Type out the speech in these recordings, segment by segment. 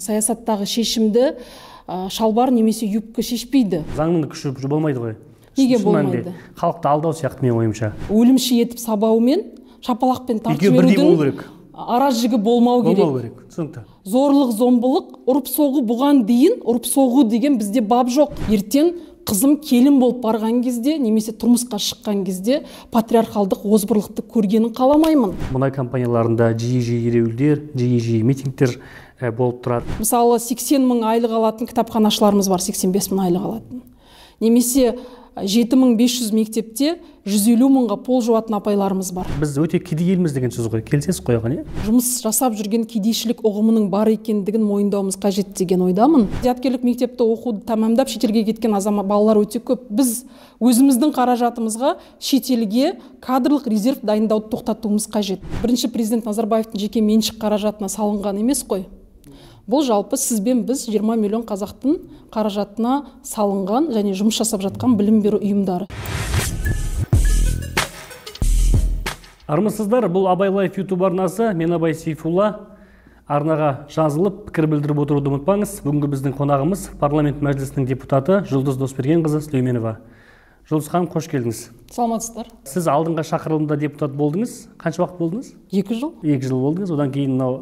Саясаттағы шешімді шалбар немесе юбка шешпейді. Заңның күші болмайды ғой. Неге болмайды? Халықты алдау сияқты менің ойымша. Өлімші етіп сабаумен, шапалақпен тартып жіберудің ара жігі болмау керек. Болмау керек, түсінікті. Зорлық, зомбылық, ұрып соғу бұған дейін, ұрып соғу деген бізде бап жоқ. Ертең қызым келін болып барған кезде, немесе тұрмысқа шыққан кезде патриархалдық озбырлықты көргенін қаламаймын. Мұнай компанияларында жиі-жиі ереуілдер, жиі-жиі митингтер болып тұрады. Мысалы, 80 мың айлық алатын кітапханашыларымыз бар, 85 мың айлық алатын. Немесе 7500 мектепте 150 мыңға пол жуатын апайларымыз бар. Біз өте кедей елміз деген сөз ғой, келісесіз ғой оған, иә? Жұмыс жасап жүрген кедейшілік ұғымының бар екендігін мойындауымыз қажет деген ойдамын. Зияткерлік мектепті оқуды тәмамдап шетелге кеткен балалар өте көп. Біз өзіміздің қаражатымызға шетелге кадрлық резерв дайындауды тоқтатуымыз қажет. Бірінші президент Назарбаевтың жеке меншік қаражатына салынған емес қой. Бұл жалпы сіз бен біз 20 миллион қазақтың қаражатына салынған және жұмыс жасап жатқан білім беру ұйымдары. Армысыздар, бұл Абай Лайф YouTube арнасы. Мен Абай Сейфулла. Арнаға жазылып, пікір білдіріп отыруды ұмытпаңыз. Бүгінгі біздің қонағымыз парламент мәжілісінің депутаты Жұлдыз Досбергенқызы Сүлейменова. Жұлдыз ханым, қош келдіңіз. Саламатсыздар. Сіз алдыңғы шақырылымда депутат болдыңыз. Қанша уақыт болдыңыз? 2 жыл. 2 жыл болдыңыз. Одан кейін мынау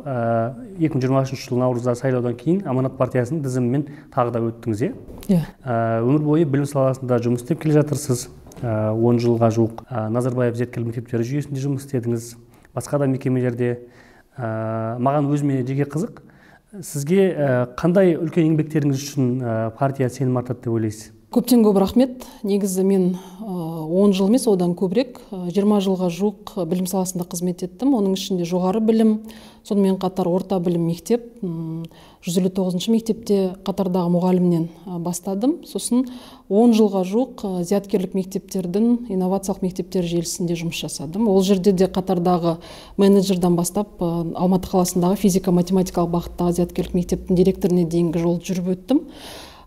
2023 жылы наурызда сайлаудан кейін Аманат партиясының тізімімен тағы да өттіңіз, иә? Иә. Өмір бойы білім саласында жұмыс істеп келе жатырсыз. 10 жылға жуық Назарбаев зияткерлік мектептері жүйесінде жұмыс істедіңіз. Басқа да мекемелерде. Маған өзіме жеке қызық. Сізге қандай үлкен еңбектеріңіз үшін партия сенім артады деп ойлайсыз? Көптен көп рахмет. Негізі мен 10 жыл емес, одан көбірек, 20 жылға жуық білім саласында қызмет еттім. Оның ішінде жоғары білім, сонымен қатар орта білім мектеп, 159 мектепте қатардағы мұғалімнен бастадым. Сосын 10 жылға жуық зияткерлік мектептердің инновациялық мектептер желісінде жұмыс жасадым. Ол жерде де қатардағы менеджерден бастап Алматы қаласындағы физика-математикалық бағыттағы зияткерлік мектептің директорына дейінгі жол жүріп өттім.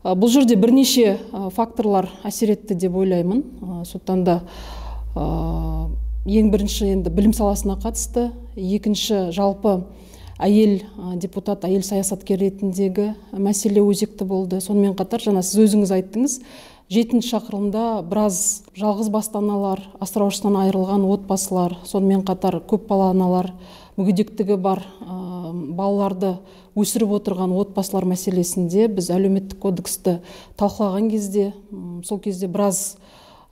Бұл жерде бірнеше факторлар әсер етті деп ойлаймын. Сондықтан да ең бірінші енді білім саласына қатысты, екінші жалпы әйел депутат, әйел саясаткер ретіндегі мәселе өзекті болды. Сонымен қатар жаңа сіз өзіңіз айттыңыз, 7-ші шақырылымда біраз жалғыз басты аналар, асыраушысынан айырылған отбасылар, сонымен қатар көп бала аналар, мүгедектігі бар балаларды өсіріп отырған отбасылар мәселесінде біз әлеуметтік кодексті талқылаған кезде, сол кезде біраз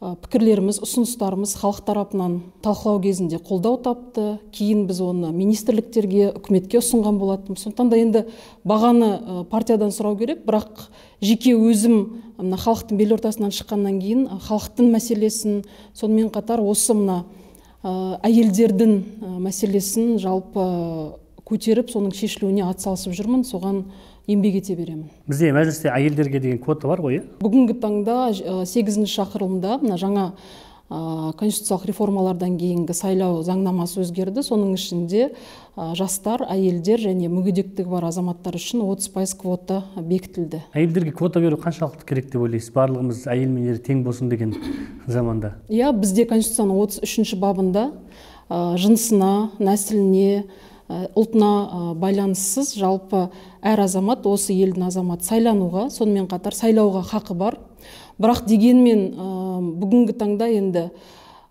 пікірлеріміз, ұсыныстарымыз халық тарапынан талқылау кезінде қолдау тапты. Кейін біз оны министрліктерге, үкіметке ұсынған болатынбыз. Сондықтан да енді бағаны партиядан сұрау керек, бірақ жеке өзім мына халықтың бел ортасынан шыққаннан кейін халықтың мәселесін, сонымен қатар осы мына әйелдердің мәселесін жалпы көтеріп, соның шешілуіне атсалысып жүрмін, соған еңбек ете беремін. Бізде мәжілісте әйелдерге деген квота бар ғой, иә? Бүгінгі таңда 8-ші шақырылымда мына жаңа конституциялық реформалардан кейінгі сайлау заңнамасы өзгерді. Соның ішінде жастар, әйелдер және мүгедектігі бар азаматтар үшін 30% квота бекітілді. Әйелдерге квота беру қаншалықты керек деп ойлайсыз? Барлығымыз әйел мен ер тең болсын деген заманда. Иә, бізде конституцияның 33-ші бабында жынысына, нәсіліне, ұлтына байланыссыз жалпы әр азамат, осы елдің азаматы сайлануға, сонымен қатар сайлауға хақы бар. Бірақ дегенмен бүгінгі таңда енді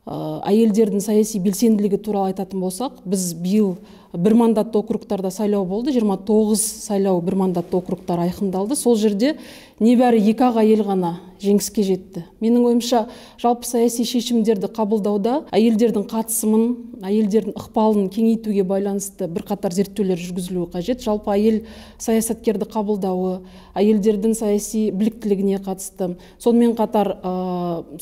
әйелдердің саяси белсенділігі туралы айтатын болсақ, біз биыл бір мандатты округтарда сайлау болды, 29 сайлау бір мандатты округтар айқындалды. Сол жерде небәрі 2-ақ әйел ғана жеңіске жетті. Менің ойымша, жалпы саяси шешімдерді қабылдауда әйелдердің қатысымын, әйелдердің ықпалын кеңейтуге байланысты бірқатар зерттеулер жүргізілуі қажет. Жалпы әйел саясаткерді қабылдауы, әйелдердің саяси біліктілігіне қатысты, сонымен қатар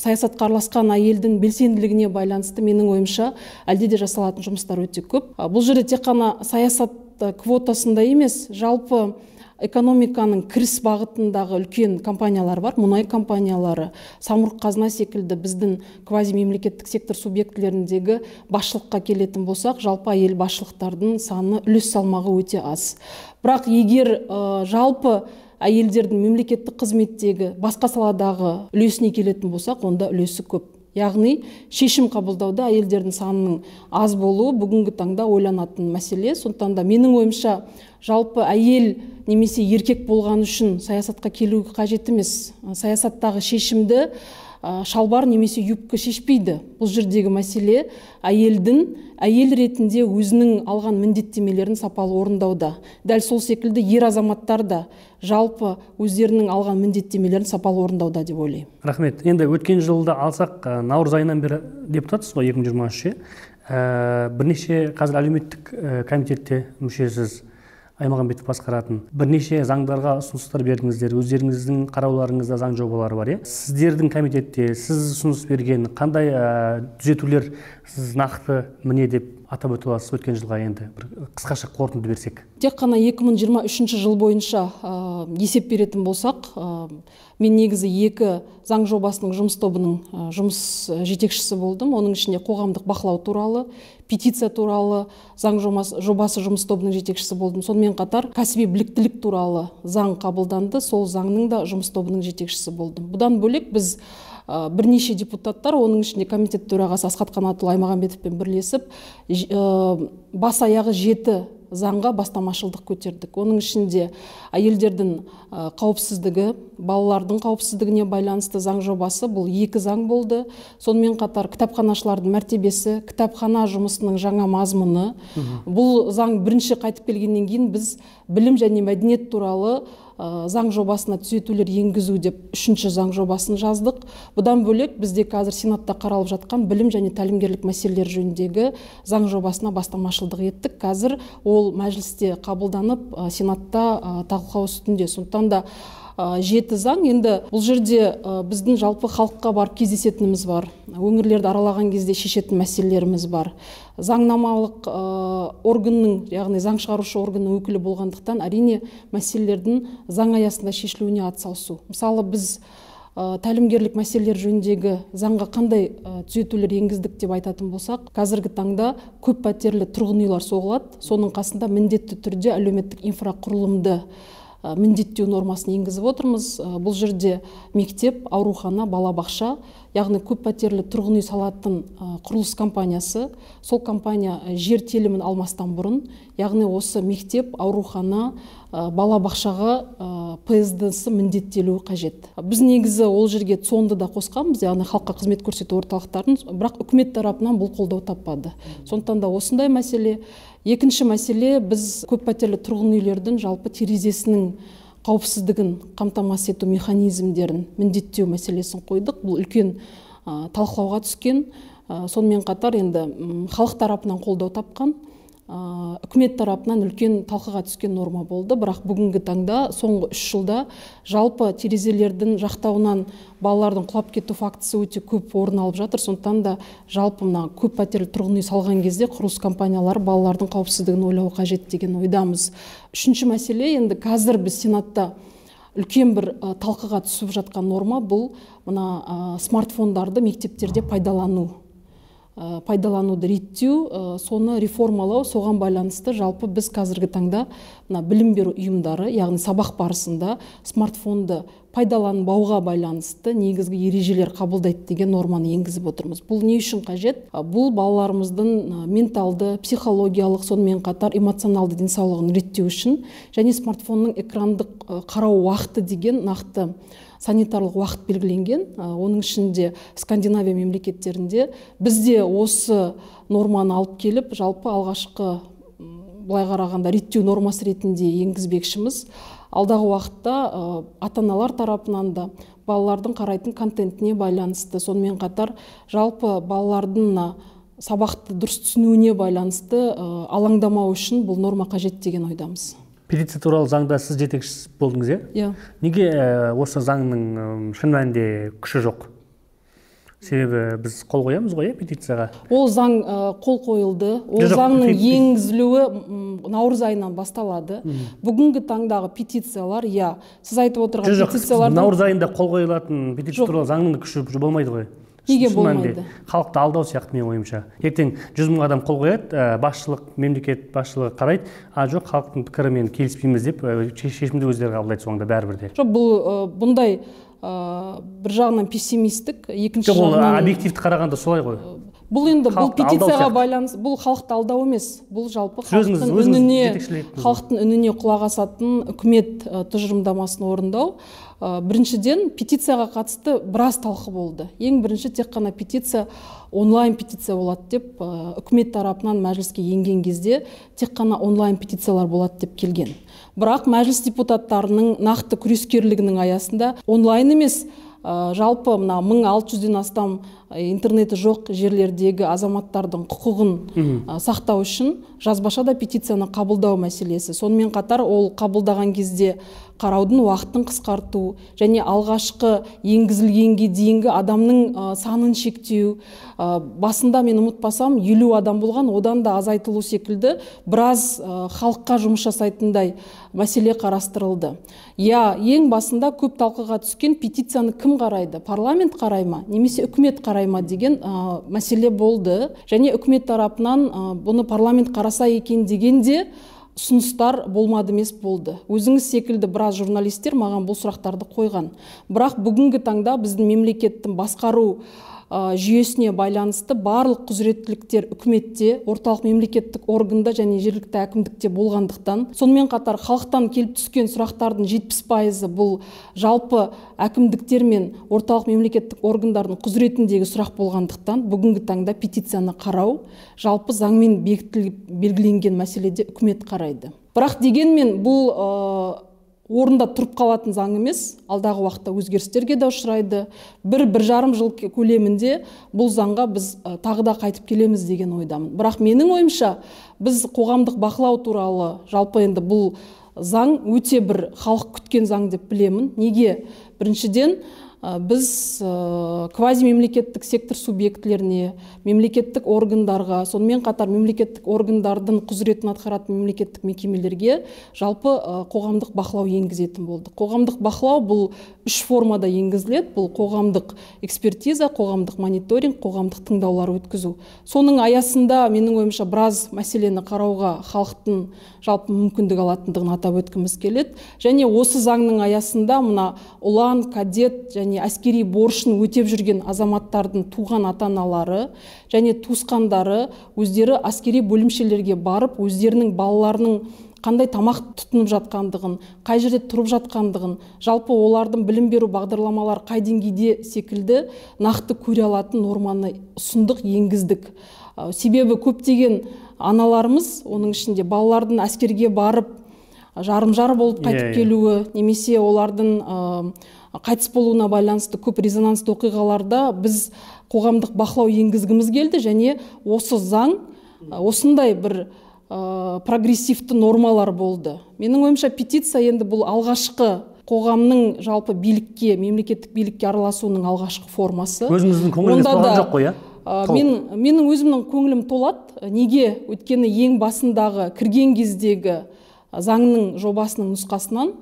саясатқа араласқан әйелдің белсенділігіне байланысты менің ойымша әлде де жасалатын жұмыстар өте көп. Бұл жерде тек қана саясат квотасында емес, жалпы экономиканың кіріс бағытындағы үлкен компаниялар бар, мұнай компаниялары, Самұрық-Қазына секілді біздің квазимемлекеттік сектор субъектілеріндегі басшылыққа келетін болсақ, жалпы әйел басшылықтардың саны, үлес салмағы өте аз. Бірақ егер жалпы әйелдердің мемлекеттік қызметтегі басқа саладағы үлесіне келетін болсақ, онда үлесі көп. Яғни шешім қабылдауда әйелдердің санының аз болуы бүгінгі таңда ойланатын мәселе. Сондықтан да менің ойымша, жалпы әйел немесе еркек болған үшін саясатқа келу қажет емес. Саясаттағы шешімді шалбар немесе юбка шешпейді. Бұл жердегі мәселе әйелдің әйел ретінде өзінің алған міндеттемелерін сапалы орындауда. Дәл сол секілді ер азаматтар да жалпы өздерінің алған міндеттемелерін сапалы орындауда деп ойлаймын. Рахмет. Енді өткен жылды алсақ, наурыз айынан бері депутатсыз ғой, 2023-ше. Бірнеше қазір әлеуметтік комитетте мүшесіз, Аймағамбетов басқаратын. Бірнеше заңдарға ұсыныстар бердіңіздер, өздеріңіздің қарауларыңызда заң жобалары бар, иә? Сіздердің комитетте сіз ұсыныс берген қандай түзетулер сіз нақты міне деп атап өте аласыз өткен жылға, енді бір қысқаша қорытынды берсек? Тек қана 2023 жыл бойынша есеп беретін болсақ, мен негізі екі заң жобасының жұмыс тобының жұмыс жетекшісі болдым. Оның ішінде қоғамдық бақылау туралы, петиция туралы заң жобасы жұмыс тобының жетекшісі болдым. Сонымен қатар кәсіби біліктілік туралы заң қабылданды, сол заңның да жұмыс тобының жетекшісі болдым. Бұдан бөлек біз бірнеше депутаттар, оның ішінде комитет төрағасы Асхат Қанатұлы Аймағамбетовпен бірлесіп, бас аяғы 7 заңға бастамашылдық көтердік. Оның ішінде әйелдердің қауіпсіздігі, балалардың қауіпсіздігіне байланысты заң жобасы, бұл 2 заң болды. Сонымен қатар кітапханашылардың мәртебесі, кітапхана жұмысының жаңа мазмұны. Бұл заң бірінші қайтып келгеннен кейін біз білім және мәдениет туралы заң жобасына түзетулер енгізу деп 3-ші заң жобасын жаздық. Бұдан бөлек бізде қазір Сенатта қаралып жатқан білім және тәлімгерлік мәселелері жөніндегі заң жобасына бастамашылдық еттік. Қазір ол мәжілісте қабылданып, Сенатта талқылау үстінде. Сондықтан да 7 заң. Енді бұл жерде біздің жалпы халыққа барып кездесетініміз бар, өңірлерді аралаған кезде шешетін мәселелеріміз бар. Заңнамалық органның, яғни заң шығарушы органның өкілі болғандықтан, әрине мәселелердің заң аясында шешілуіне атсалысу. Мысалы, біз тәлімгерлік мәселелер жөніндегі заңға қандай түзетулер енгіздік деп айтатын болсақ, қазіргі таңда көп пәтерлі тұрғын үйлер соғылады. Соның қасында міндетті түрде әлеуметтік инфрақұрылымды міндеттеу нормасын енгізіп отырмыз. Бұл жерде мектеп, аурухана, балабақша, яғни көп пәтерлі тұрғын үй салатын құрылыс компаниясы, сол компания жер телімін алмастан бұрын, яғни осы мектеп, аурухана, балабақшаға ПСД-сы міндеттелуі қажет. Біз негізі ол жерге ЦОН-ды да қосқанбыз, яғни халыққа қызмет көрсету орталықтарын, бірақ үкімет тарапынан бұл қолдау таппады. Сондықтан да осындай мәселе. Екінші мәселе, біз көп пәтерлі тұрғын үйлердің жалпы терезесінің қауіпсіздігін қамтамасыз ету механизмдерін міндеттеу мәселесін қойдық. Бұл үлкен талқылауға түскен. Сонымен қатар енді халық тарапынан қолдау тапқан, үкімет тарапынан үлкен талқыға түскен норма болды. Бірақ бүгінгі таңда соңғы 3 жылда жалпы терезелердің жақтауынан балалардың құлап кету фактісі өте көп орын алып жатыр. Сондықтан да жалпы мына көп пәтерлі тұрғын үй салған кезде құрылыс компаниялары балалардың қауіпсіздігін ойлауы қажет деген ойдамыз. Үшінші мәселе, енді қазір біз Сенатта үлкен бір талқыға түсіп жатқан норма, бұл мына смартфондарды мектептерде пайдалануды реттеу, соны реформалау. Соған байланысты жалпы біз қазіргі таңда мына білім беру ұйымдары, яғни сабақ барысында смартфонды пайдаланбауға байланысты негізгі ережелер қабылдайды деген норманы енгізіп отырмыз. Бұл не үшін қажет? Бұл балаларымыздың менталды, психологиялық, сонымен қатар эмоционалды денсаулығын реттеу үшін және смартфонның экрандық қарау уақыты деген нақты санитарлық уақыт белгіленген. Оның ішінде Скандинавия мемлекеттерінде бізде осы норманы алып келіп, жалпы алғашқы былай қарағанда реттеу нормасы ретінде енгізбекшіміз. Алдағы уақытта ата-аналар тарапынан да балалардың қарайтын контентіне байланысты, сонымен қатар жалпы балалардың сабақты дұрыс түсінуіне байланысты алаңдамау үшін бұл норма қажет деген ойдамыз. Петиция туралы заңда сіз жетекші болдыңыз, иә? Иә. Неге осы заңның шын мәнінде күші жоқ? Себебі біз қол қоямыз ғой, петицияға. Ол заң қол қойылды. Ол заңның енгізілуі наурыз айынан басталады. Бүгінгі таңдағы петициялар, иә, сіз айтып отырған петициялардың наурыз айында қол қойылатын петиция туралы заңның күші болмайды ғой. Неге болмайды? Халықты алдау сияқты менің ойымша. Ертең 100 мың адам қол қояды, басшылық, мемлекет басшылығы қарайды, а жоқ, халықтың пікірімен келіспейміз деп шешімді өздері қабылдайды соңында бәрібір де. Жоқ, бұл бұндай бір жағынан пессимистік, екінші жағынан объективті қарағанда солай ғой. Бұл енді бұл петицияға байланысты, бұл халықты алдау емес, бұл жалпы халықтың үніне құлақ асатын үкімет тұжырымдамасын орындау. Біріншіден, петицияға қатысты біраз талқы болды. Ең бірінші тек қана петиция, онлайн петиция болады деп үкімет тарапынан мәжіліске енген кезде тек қана онлайн петициялар болады деп келген. Бірақ мәжіліс депутаттарының нақты күрескерлігінің аясында онлайн емес, жалпы мына 1600-ден астам интернеті жоқ жерлердегі азаматтардың құқығын сақтау үшін жазбаша да петицияны қабылдау мәселесі. Сонымен қатар ол қабылдаған кезде қараудың уақытын қысқарту және алғашқы енгізілгенге дейінгі адамның санын шектеу. Басында мен ұмытпасам 50 адам болған, одан да азайтылу секілді біраз халыққа жұмыс жасайтындай мәселе қарастырылды. Я, ең басында көп талқыға түскен петицияны кім қарайды? Парламент қарай ма, немесе үкімет қарай ма деген мәселе болды. Және үкімет тарапынан бұны парламент қараса екен деген де ұсыныстар болмады емес болды. Өзіңіз секілді біраз журналистер маған бұл сұрақтарды қойған. Бірақ бүгінгі таңда біздің мемлекеттің басқару жүйесіне байланысты барлық құзыреттіліктер үкіметте, орталық мемлекеттік органда және жергілікті әкімдікте болғандықтан, сонымен қатар халықтан келіп түскен сұрақтардың 70% бұл жалпы әкімдіктер мен орталық мемлекеттік органдардың құзыретіндегі сұрақ болғандықтан, бүгінгі таңда петицияны қарау жалпы заңмен бекітіліп белгіленген мәселеде үкімет қарайды. Бірақ дегенмен бұл орында тұрып қалатын заң емес, алдағы уақытта өзгерістерге де ұшырайды. Бір жарым жыл көлемінде бұл заңға біз тағы да қайтып келеміз деген ойдамын. Бірақ менің ойымша, біз қоғамдық бақылау туралы, жалпы енді бұл заң өте бір халық күткен заң деп білемін. Неге? Біріншіден, біз квазимемлекеттік сектор субъектілеріне, мемлекеттік органдарға, сонымен қатар мемлекеттік органдардың құзыретін атқаратын мемлекеттік мекемелерге жалпы қоғамдық бақылау енгізетін болдық. Қоғамдық бақылау бұл үш формада енгізіледі. Бұл қоғамдық экспертиза, қоғамдық мониторинг, қоғамдық тыңдаулар өткізу. Соның аясында менің ойымша біраз мәселені қарауға халықтың жалпы мүмкіндік алатындығын атап өткіміз келеді. Және осы заңның аясында мына ұлан, кадет және әскери борышын өтеп жүрген азаматтардың туған ата-аналары және туысқандары өздері әскери бөлімшелерге барып, өздерінің балаларының қандай тамақ тұтынып жатқандығын, қай жерде тұрып жатқандығын, жалпы олардың білім беру бағдарламалары қай деңгейде секілді нақты көре алатын норманы ұсындық, енгіздік. Себебі көптеген аналарымыз, оның ішінде балалардың әскерге барып жарым-жар болып қайтып келуі, немесе олардың қайтыс болуына байланысты көп резонансты оқиғаларда біз қоғамдық бақылау енгізгіміз келді, және осы заң осындай бір прогрессивті нормалар болды. Менің ойымша, петиция енді бұл алғашқы қоғамның жалпы билікке, мемлекеттік билікке араласуының алғашқы формасы. Өзіңіздің көңіліңіз толған жоқ қой, иә? Менің өзімнің көңілім толады. Неге? Өйткені ең басындағы кірген кездегі заңның жобасының нұсқасынан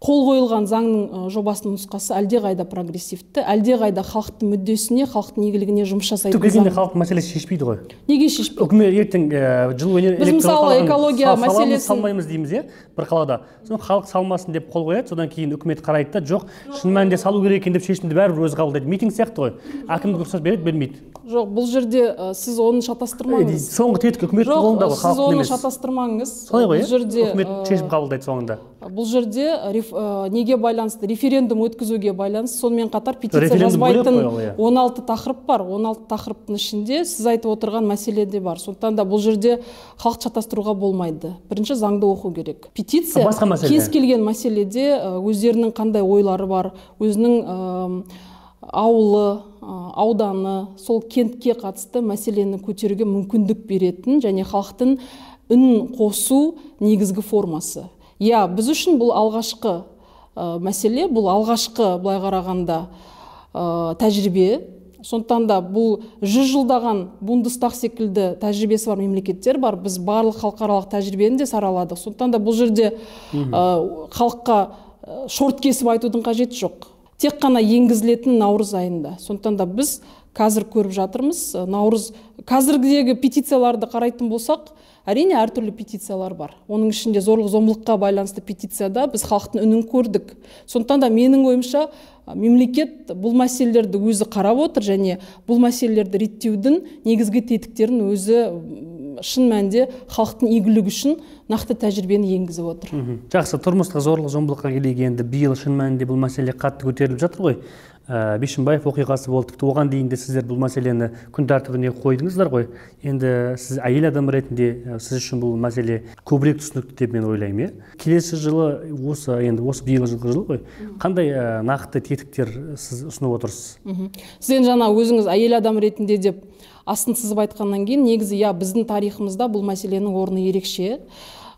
қол қойылған заңның жобасының нұсқасы әлдеқайда прогрессивті, әлдеқайда халықтың мүддесіне, халықтың игілігіне жұмыс жасайтын заң. Түп халықтың мәселесі шешпейді ғой. Неге шешпейді? Үкімет ертең жылу электр біз мысалы экология мәселесін салмаймыз дейміз, иә, бір қалада. Соны халық салмасын деп қол қояды, содан кейін үкімет қарайды да, жоқ, шын мәнінде салу керек екен деп шешімді бәрібір өзі қабылдайды. Митинг сияқты ғой. Әкімдік рұқсат береді, бермейді. Жоқ, бұл жерде сіз оны шатастырмаңыз. Соңғы тетік үкіметтің қолында ғой, халықтың емес. Сіз оны шатастырмаңыз. Солай ғой, үкімет шешім қабылдайды соңында. Бұл жерде неге байланысты? Референдум өткізуге байланысты. Сонымен қатар петиция жазбайтын 16 тақырып бар. 16 тақырыптың ішінде сіз айтып отырған мәселе де бар. Сондықтан да бұл жерде халық шатастыруға болмайды. Бірінші заңды оқу керек. Петиция кез келген мәселеде өздерінің қандай ойлары бар, өзінің ауылы, ауданы, сол кентке қатысты мәселені көтеруге мүмкіндік беретін және халықтың үн қосу негізгі формасы. Иә, біз үшін бұл алғашқы мәселе, бұл алғашқы, былай қарағанда, тәжірибе. Сондықтан да бұл 100 жылдаған Бундестаг секілді тәжірибесі бар мемлекеттер бар. Біз барлық халықаралық тәжірибені де сараладық. Сондықтан да бұл жерде халыққа шорт кесіп айтудың қажеті жоқ. Тек қана енгізілетін наурыз айында. Сондықтан да біз Қазір көріп жатырмыз. Наурыз қазіргідегі петицияларды қарайтын болсақ, әрине әртүрлі петициялар бар. Оның ішінде зорлық-зомбылыққа байланысты петицияда біз халықтың үнін көрдік. Сондықтан да менің ойымша, мемлекет бұл мәселелерді өзі қарап отыр және бұл мәселелерді реттеудің негізгі тетіктерін өзі шын мәнінде халықтың игілігі үшін нақты тәжірибені енгізіп отыр. Жақсы, тұрмыстық зорлық-зомбылыққа келейік енді. Биыл шын мәнінде бұл мәселе қатты көтеріліп жатыр ғой. Бишімбаев оқиғасы болды, тіпті оған дейін де сіздер бұл мәселені күн тәртібіне қойдыңыздар ғой. Енді сіз әйел адам ретінде, сіз үшін бұл мәселе көбірек түсінікті деп мен ойлаймын, иә? Келесі жылы осы, енді осы биылғы жылғы жыл ғой, қандай нақты тетіктер сіз ұсынып отырсыз? Сіз енді жаңа өзіңіз әйел адам ретінде деп астын сызып айтқаннан кейін, негізі, иә, біздің тарихымызда бұл мәселенің орны ерекше.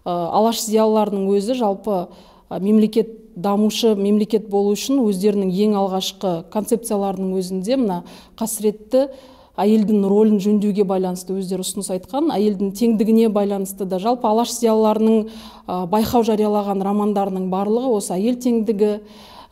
Алаш зиялыларының өзі жалпы мемлекет, дамушы мемлекет болу үшін өздерінің ең алғашқы концепцияларының өзінде мына қасіретті әйелдің рөлін жөндеуге байланысты өздері ұсыныс айтқан, әйелдің теңдігіне байланысты да. Жалпы алаш зиялыларының байқау жариялаған романдарының барлығы осы әйел теңдігі,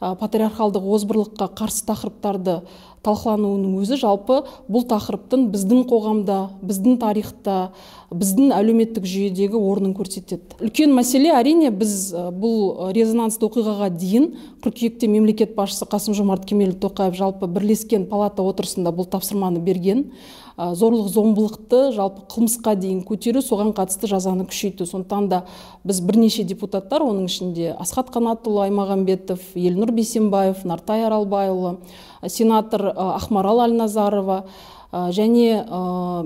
патриархалдық озбырлыққа қарсы тақырыптарды талқылануының өзі жалпы бұл тақырыптың біздің қоғамда, біздің тарихта, біздің әлеуметтік жүйедегі орнын көрсетеді. Үлкен мәселе, әрине, біз бұл резонансты оқиғаға дейін қыркүйекте мемлекет басшысы Қасым-Жомарт Кемелұлы Тоқаев жалпы бірлескен палата отырысында бұл тапсырманы берген. Зорлық-зомбылықты жалпы қылмысқа дейін көтеру, соған қатысты жазаны күшейту. Сондықтан да біз бірнеше депутаттар, оның ішінде Асхат Қанатұлы Аймағамбетов, Елнұр Бейсенбаев, Нартай Аралбайұлы, сенатор Ақмарал Әлназарова және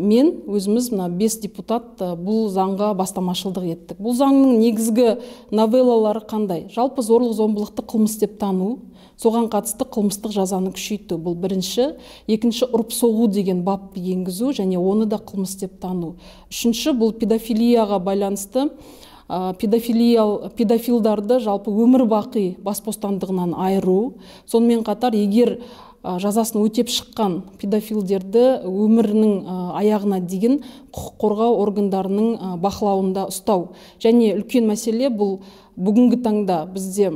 мен өзіміз мына 5 депутат бұл заңға бастамашылдық еттік. Бұл заңның негізгі новеллалары қандай? Жалпы зорлық-зомбылықты қылмыс деп тану, соған қатысты қылмыстық жазаны күшейту. Бұл бірінші. Екінші, ұрып соғу деген бап енгізу және оны да қылмыс деп тану. Үшінші, бұл педофилияға байланысты педофилдарды жалпы өмір бақи бас бостандығынан айыру. Сонымен қатар, егер жазасын өтеп шыққан педофилдерді өмірінің аяғына дейін құқық қорғау органдарының бақылауында ұстау. Және үлкен мәселе бұл бүгінгі таңда бізде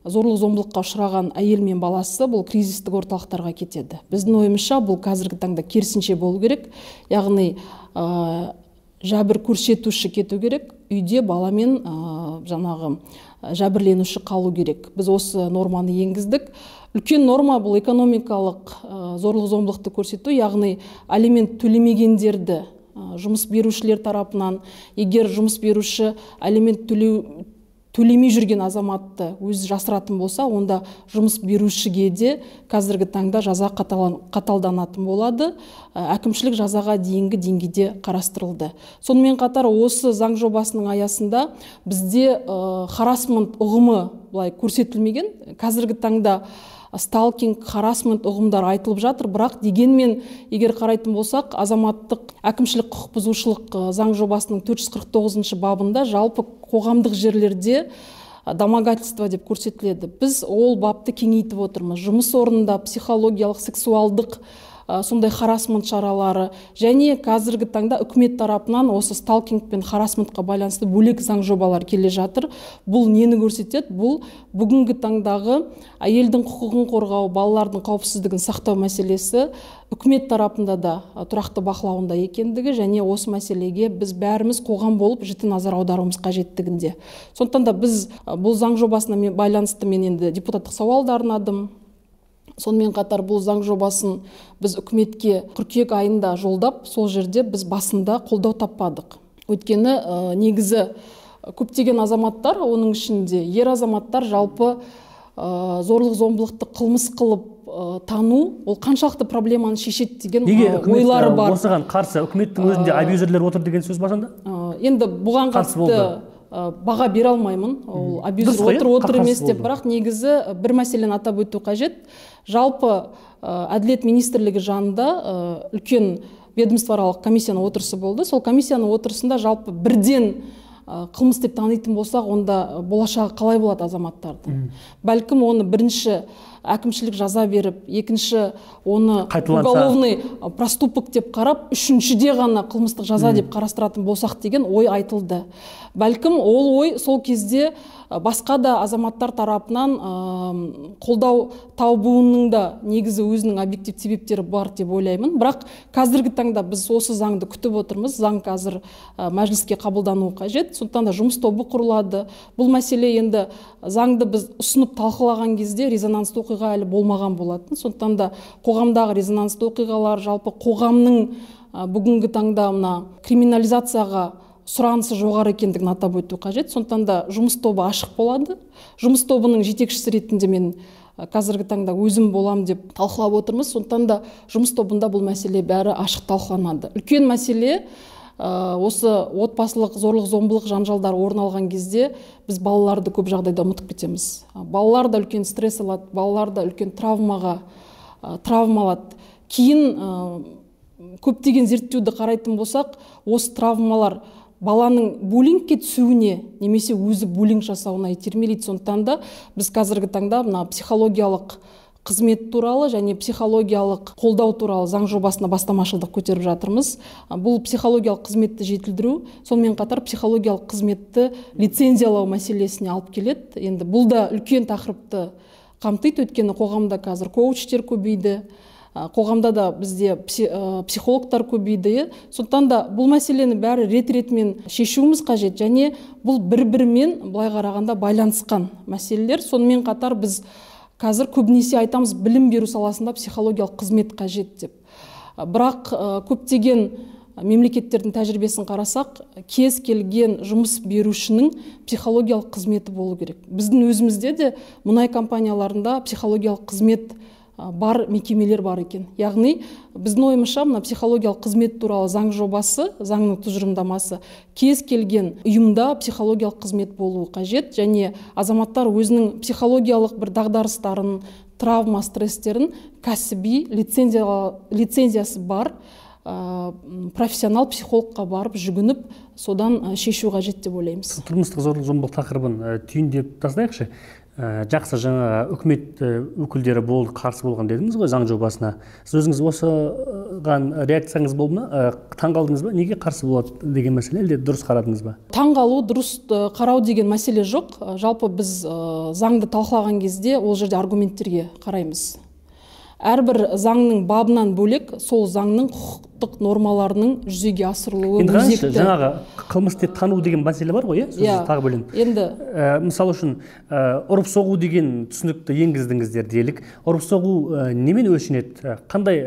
зорлық-зомбылыққа ұшыраған әйел мен баласы бұл кризистік орталықтарға кетеді. Біздің ойымызша, бұл қазіргі таңда керісінше болу керек. Яғни жәбір көрсетуші кету керек, үйде баламен жаңағы жәбірленуші қалу керек. Біз осы норманы енгіздік. Үлкен норма бұл экономикалық зорлық-зомбылықты көрсету, яғни алимент төлемегендерді жұмыс берушілер тарапынан, егер жұмыс беруші алимент төлемей жүрген азаматты өзі жасыратын болса, онда жұмыс берушіге де қазіргі таңда жаза қаталданатын болады, әкімшілік жазаға дейінгі деңгейде қарастырылды. Сонымен қатар осы заң жобасының аясында бізде харасмент ұғымы былай көрсетілмеген. Қазіргі таңда сталкинг, харасмент ұғымдары айтылып жатыр, бірақ дегенмен егер қарайтын болсақ, азаматтық әкімшілік құқық бұзушылық заң жобасының 449 бабында жалпы қоғамдық жерлерде домогательство деп көрсетіледі. Біз ол бапты кеңейтіп отырмыз. Жұмыс орнында психологиялық, сексуалдық сондай харасмент шаралары және қазіргі таңда үкімет тарапынан осы сталкинг пен харасментқа байланысты бөлек заң жобалар келе жатыр. Бұл нені көрсетеді? Бұл бүгінгі таңдағы әйелдің құқығын қорғау, балалардың қауіпсіздігін сақтау мәселесі үкімет тарапында да тұрақты бақылауында екендігі және осы мәселеге біз бәріміз қоғам болып жіті назар аударуымыз қажеттігінде. Сондықтан да біз бұл заң жобасына байланысты мен енді депутаттық сауал да арнадым. Сонымен қатар бұл заң жобасын біз үкіметке қыркүйек айында жолдап, сол жерде біз басында қолдау таппадық. Өйткені негізі көптеген азаматтар, оның ішінде ер азаматтар жалпы зорлық-зомбылықты қылмыс қылып тану, ол қаншалықты проблеманы шешеді деген ойлары бар. Осыған қарсы үкіметтің өзінде абьюзерлер отыр деген сөз ба сонда? Енді бұған қатысты баға бере алмаймын, ол абьюзер отыр емес деп, бірақ негізі бір мәселені атап өту қажет. Жалпы Әділет министрлігі жанында үлкен ведомствоаралық комиссияның отырысы болды. Сол комиссияның отырысында жалпы бірден қылмыс деп танитын болсақ, онда болашағы қалай болады азаматтардың? Бәлкім оны бірінші әкімшілік жаза беріп, екінші оны уголовный проступок деп қарап, үшіншіде ғана қылмыстық жаза деп қарастыратын болсақ деген ой айтылды. Бәлкім ол ой сол кезде басқа да азаматтар тарапынан қолдау табуының да негізі өзінің объективті себептері бар деп ойлаймын. Бірақ қазіргі таңда біз осы заңды күтіп отырмыз. Заң қазір мәжіліске қабылдануы қажет. Сондықтан да жұмыс тобы құрылады. Бұл мәселе енді заңды біз ұсынып талқылаған кезде резонансты оқиға әлі болмаған болатын. Сондықтан да қоғамдағы резонансты оқиғалар, жалпы қоғамның бүгінгі таңда мына криминализацияға сұранысы жоғары екендігін атап өту қажет. Сондықтан да жұмыс тобы ашық болады. Жұмыс тобының жетекшісі ретінде мен қазіргі таңда өзім болам деп талқылап отырмыз. Сондықтан да жұмыс тобында бұл мәселе бәрі ашық талқыланады. Үлкен мәселе осы отбасылық зорлық-зомбылық жанжалдар орын алған кезде біз балаларды көп жағдайда ұмытып кетеміз. Балалар да үлкен стресс алады, балалар да үлкен травма алады. Кейін көптеген зерттеуді қарайтын болсақ, осы травмалар баланың буллингке түсуіне немесе өзі буллинг жасауына итермелейді. Сондықтан да біз қазіргі таңда мына психологиялық қызмет туралы және психологиялық қолдау туралы заң жобасына бастамашылдық көтеріп жатырмыз. Бұл психологиялық қызметті жетілдіру, сонымен қатар психологиялық қызметті лицензиялау мәселесіне алып келеді. Енді бұл да үлкен тақырыпты қамтиды, өйткені қоғамда қазір коучтер көбейді, қоғамда да бізде психологтар көбейді. Сондықтан да бұл мәселені бәрі рет-ретімен шешуіміз қажет және бұл бір-бірімен былай қарағанда байланысқан мәселелер. Сонымен қатар біз қазір көбінесе айтамыз, білім беру саласында психологиялық қызмет қажет деп. Бірақ көптеген мемлекеттердің тәжірибесін қарасақ, кез келген жұмыс берушінің психологиялық қызметі болу керек. Біздің өзімізде де мұнай компанияларында психологиялық қызмет бар мекемелер бар екен. Яғни біздің ойымызша мына психологиялық қызмет туралы заң жобасы, заңның тұжырымдамасы кез келген ұйымда психологиялық қызмет болуы қажет және азаматтар өзінің психологиялық бір дағдарыстарын, травма, стресстерін кәсіби лицензиясы бар профессионал психологқа барып жүгініп, содан шешу қажет деп ойлаймыз. Тұрмыстық зорлық-зомбылық тақырыбын түйіндеп тастайықшы. Жақсы, жаңа үкімет өкілдері болды, қарсы болған дедіңіз ғой заң жобасына. Сіз өзіңіз осыған реакцияңыз болды ма? Таңғалдыңыз ба? Неге қарсы болады деген мәселе, әлде дұрыс қарадыңыз ба? Таңғалу, дұрыс қарау деген мәселе жоқ. Жалпы біз заңды талқылаған кезде ол жерде аргументтерге қараймыз. Әрбір заңның бабынан бөлек, сол заңның құқықтық нормаларының жүзеге асырылуы өзекті. Жаңағы қылмыс деп тану деген мәселе бар ғой, иә? Тағы бөлем. Енді мысалы үшін ұрып соғу деген түсінікті енгіздіңіздер делік. Ұрып соғу немен өлшенеді? Қандай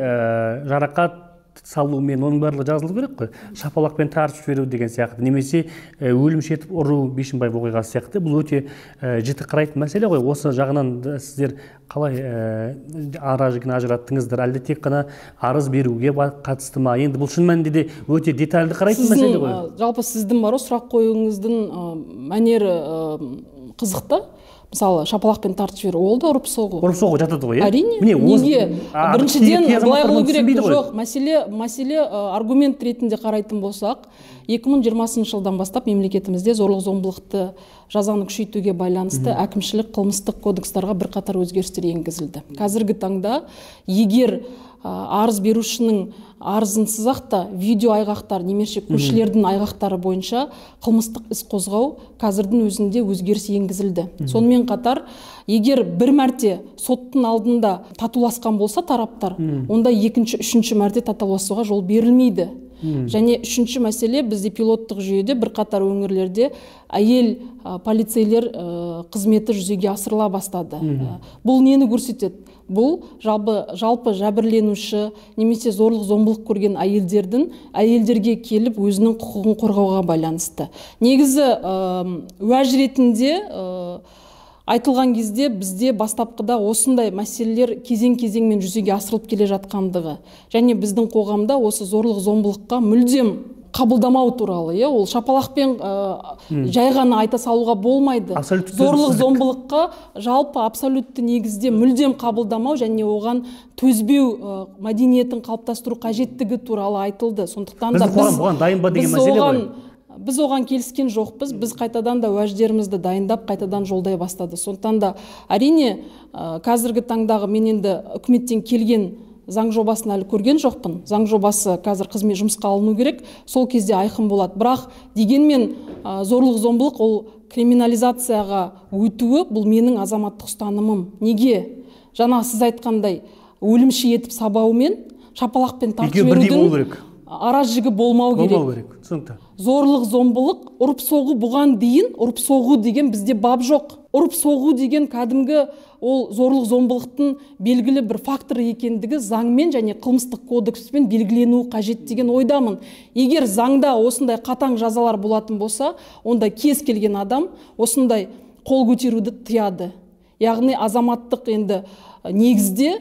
жарақат салумен, оның барлығы жазылу керек қой. Шапалақпен тартып жіберу деген сияқты, немесе өлімші етіп ұру, Бишімбаев оқиғасы сияқты. Бұл өте жіті қарайтын мәселе ғой. Осы жағынан сіздер қалай ара жігін ажыраттыңыздар? Әлде тек қана арыз беруге қатысты ма? Енді бұл шын мәнінде де өте детальді қарайтын мәселе ғой. Жалпы сіздің бар сұрақ қоюыңыздың мәнері қызықты. Мысалы, шапалақпен тартып жіберу, ол да ұрып соғу. Ұрып соғу жатады ғой, иә? Әрине. Неге? Біріншіден, былай қылу керек. Жоқ, мәселе аргумент ретінде қарайтын болсақ, 2020 жылдан бастап мемлекетімізде зорлық-зомбылықты жазаны күшейтуге байланысты әкімшілік қылмыстық кодекстарға бірқатар өзгерістер енгізілді. Қазіргі таңда егер арыз берушінің арызынсыз-ақ та видео айғақтар немесе көршілердің айғақтары бойынша қылмыстық іс қозғау қазірдің өзінде өзгеріс енгізілді. Сонымен қатар, егер бір мәрте соттың алдында татуласқан болса тараптар, онда екінші, үшінші мәрте татуласуға жол берілмейді. Және үшінші мәселе, бізде пилоттық жүйеде бірқатар өңірлерде әйел полицейлер қызметі жүзеге асырыла бастады. Бұл нені көрсетеді? Бұл жалпы жәбірленуші немесе зорлық-зомбылық көрген әйелдердің әйелдерге келіп өзінің құқығын қорғауға байланысты. Негізі уәж ретінде айтылған кезде бізде бастапқыда осындай мәселелер кезең-кезеңмен жүзеге асырылып келе жатқандығы және біздің қоғамда осы зорлық-зомбылыққа мүлдем қабылдамау туралы, ол шапалақпен жай ғана айта салуға болмайды. Зорлық-зомбылыққа жалпы абсолютті негізде мүлдем қабылдамау және оған төзбеу мәдениетін қалыптастыру қажеттігі туралы айтылды. Сондықтан да біз оған дайын ба деген мәселе ғой. Біз оған келіскен жоқпыз, біз қайтадан да уәждерімізді дайындап, қайтадан жолдай бастады. Сондықтан да әрине қазіргі таңдағы мен енді үкіметтен келген заң жобасын әлі көрген жоқпын. Заң жобасы қазір қызмет жұмысқа алыну керек, сол кезде айқын болады. Бірақ дегенмен зорлық зомбылық ол криминализацияға өтуі, бұл менің азаматтық ұстанымым. Неге? Жаңа сіз айтқандай, өлімші етіп сабаумен, шапалақпен тартып жіберудің ара жігі болмау керек. Түсінікті. Зорлық зомбылық, ұрып соғу, бұған дейін ұрып соғу деген бізде бап жоқ. Ұрып соғу деген кәдімгі ол зорлық зомбылықтың белгілі бір факторы екендігі заңмен және қылмыстық кодекспен белгіленуі қажет деген ойдамын. Егер заңда осындай қатаң жазалар болатын болса, онда кез келген адам осындай қол көтеруді тыяды. Яғни азаматтық енді негізде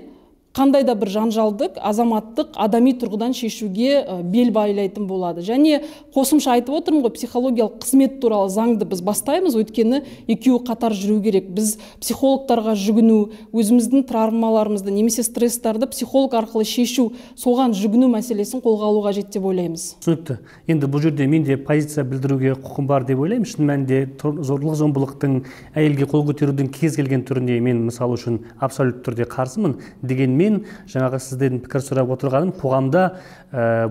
қандай да бір жанжалды азаматтық адами тұрғыдан шешуге бел байлайтын болады. Және қосымша айтып отырмын ғой, психологиялық қызмет туралы заңды біз бастаймыз, өйткені екеуі қатар жүру керек. Біз психологтарға жүгіну, өзіміздің травмаларымызды немесе стресстарды психолог арқылы шешу, соған жүгіну мәселесін қолға алу қажет деп ойлаймыз. Түсінікті. Енді бұл жерде мен де позиция білдіруге құқым бар деп ойлаймын. Шын мәнінде зорлық зомбылықтың, әйелге қол көтерудің кез келген түріне мен мысалы үшін абсолютті түрде қарсымын. Дегенмен мен жаңағы сізден пікір сұрап отырғаным, қоғамда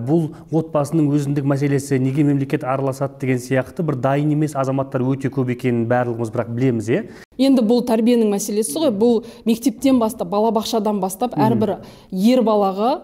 бұл отбасының өзіндік мәселесі, неге мемлекет араласады деген сияқты бір дайын емес азаматтар өте көп екенін барлығымыз бірақ білеміз, е? Енді бұл тәрбиенің мәселесі ғой. Бұл мектептен бастап, балабақшадан бастап әрбір ер балаға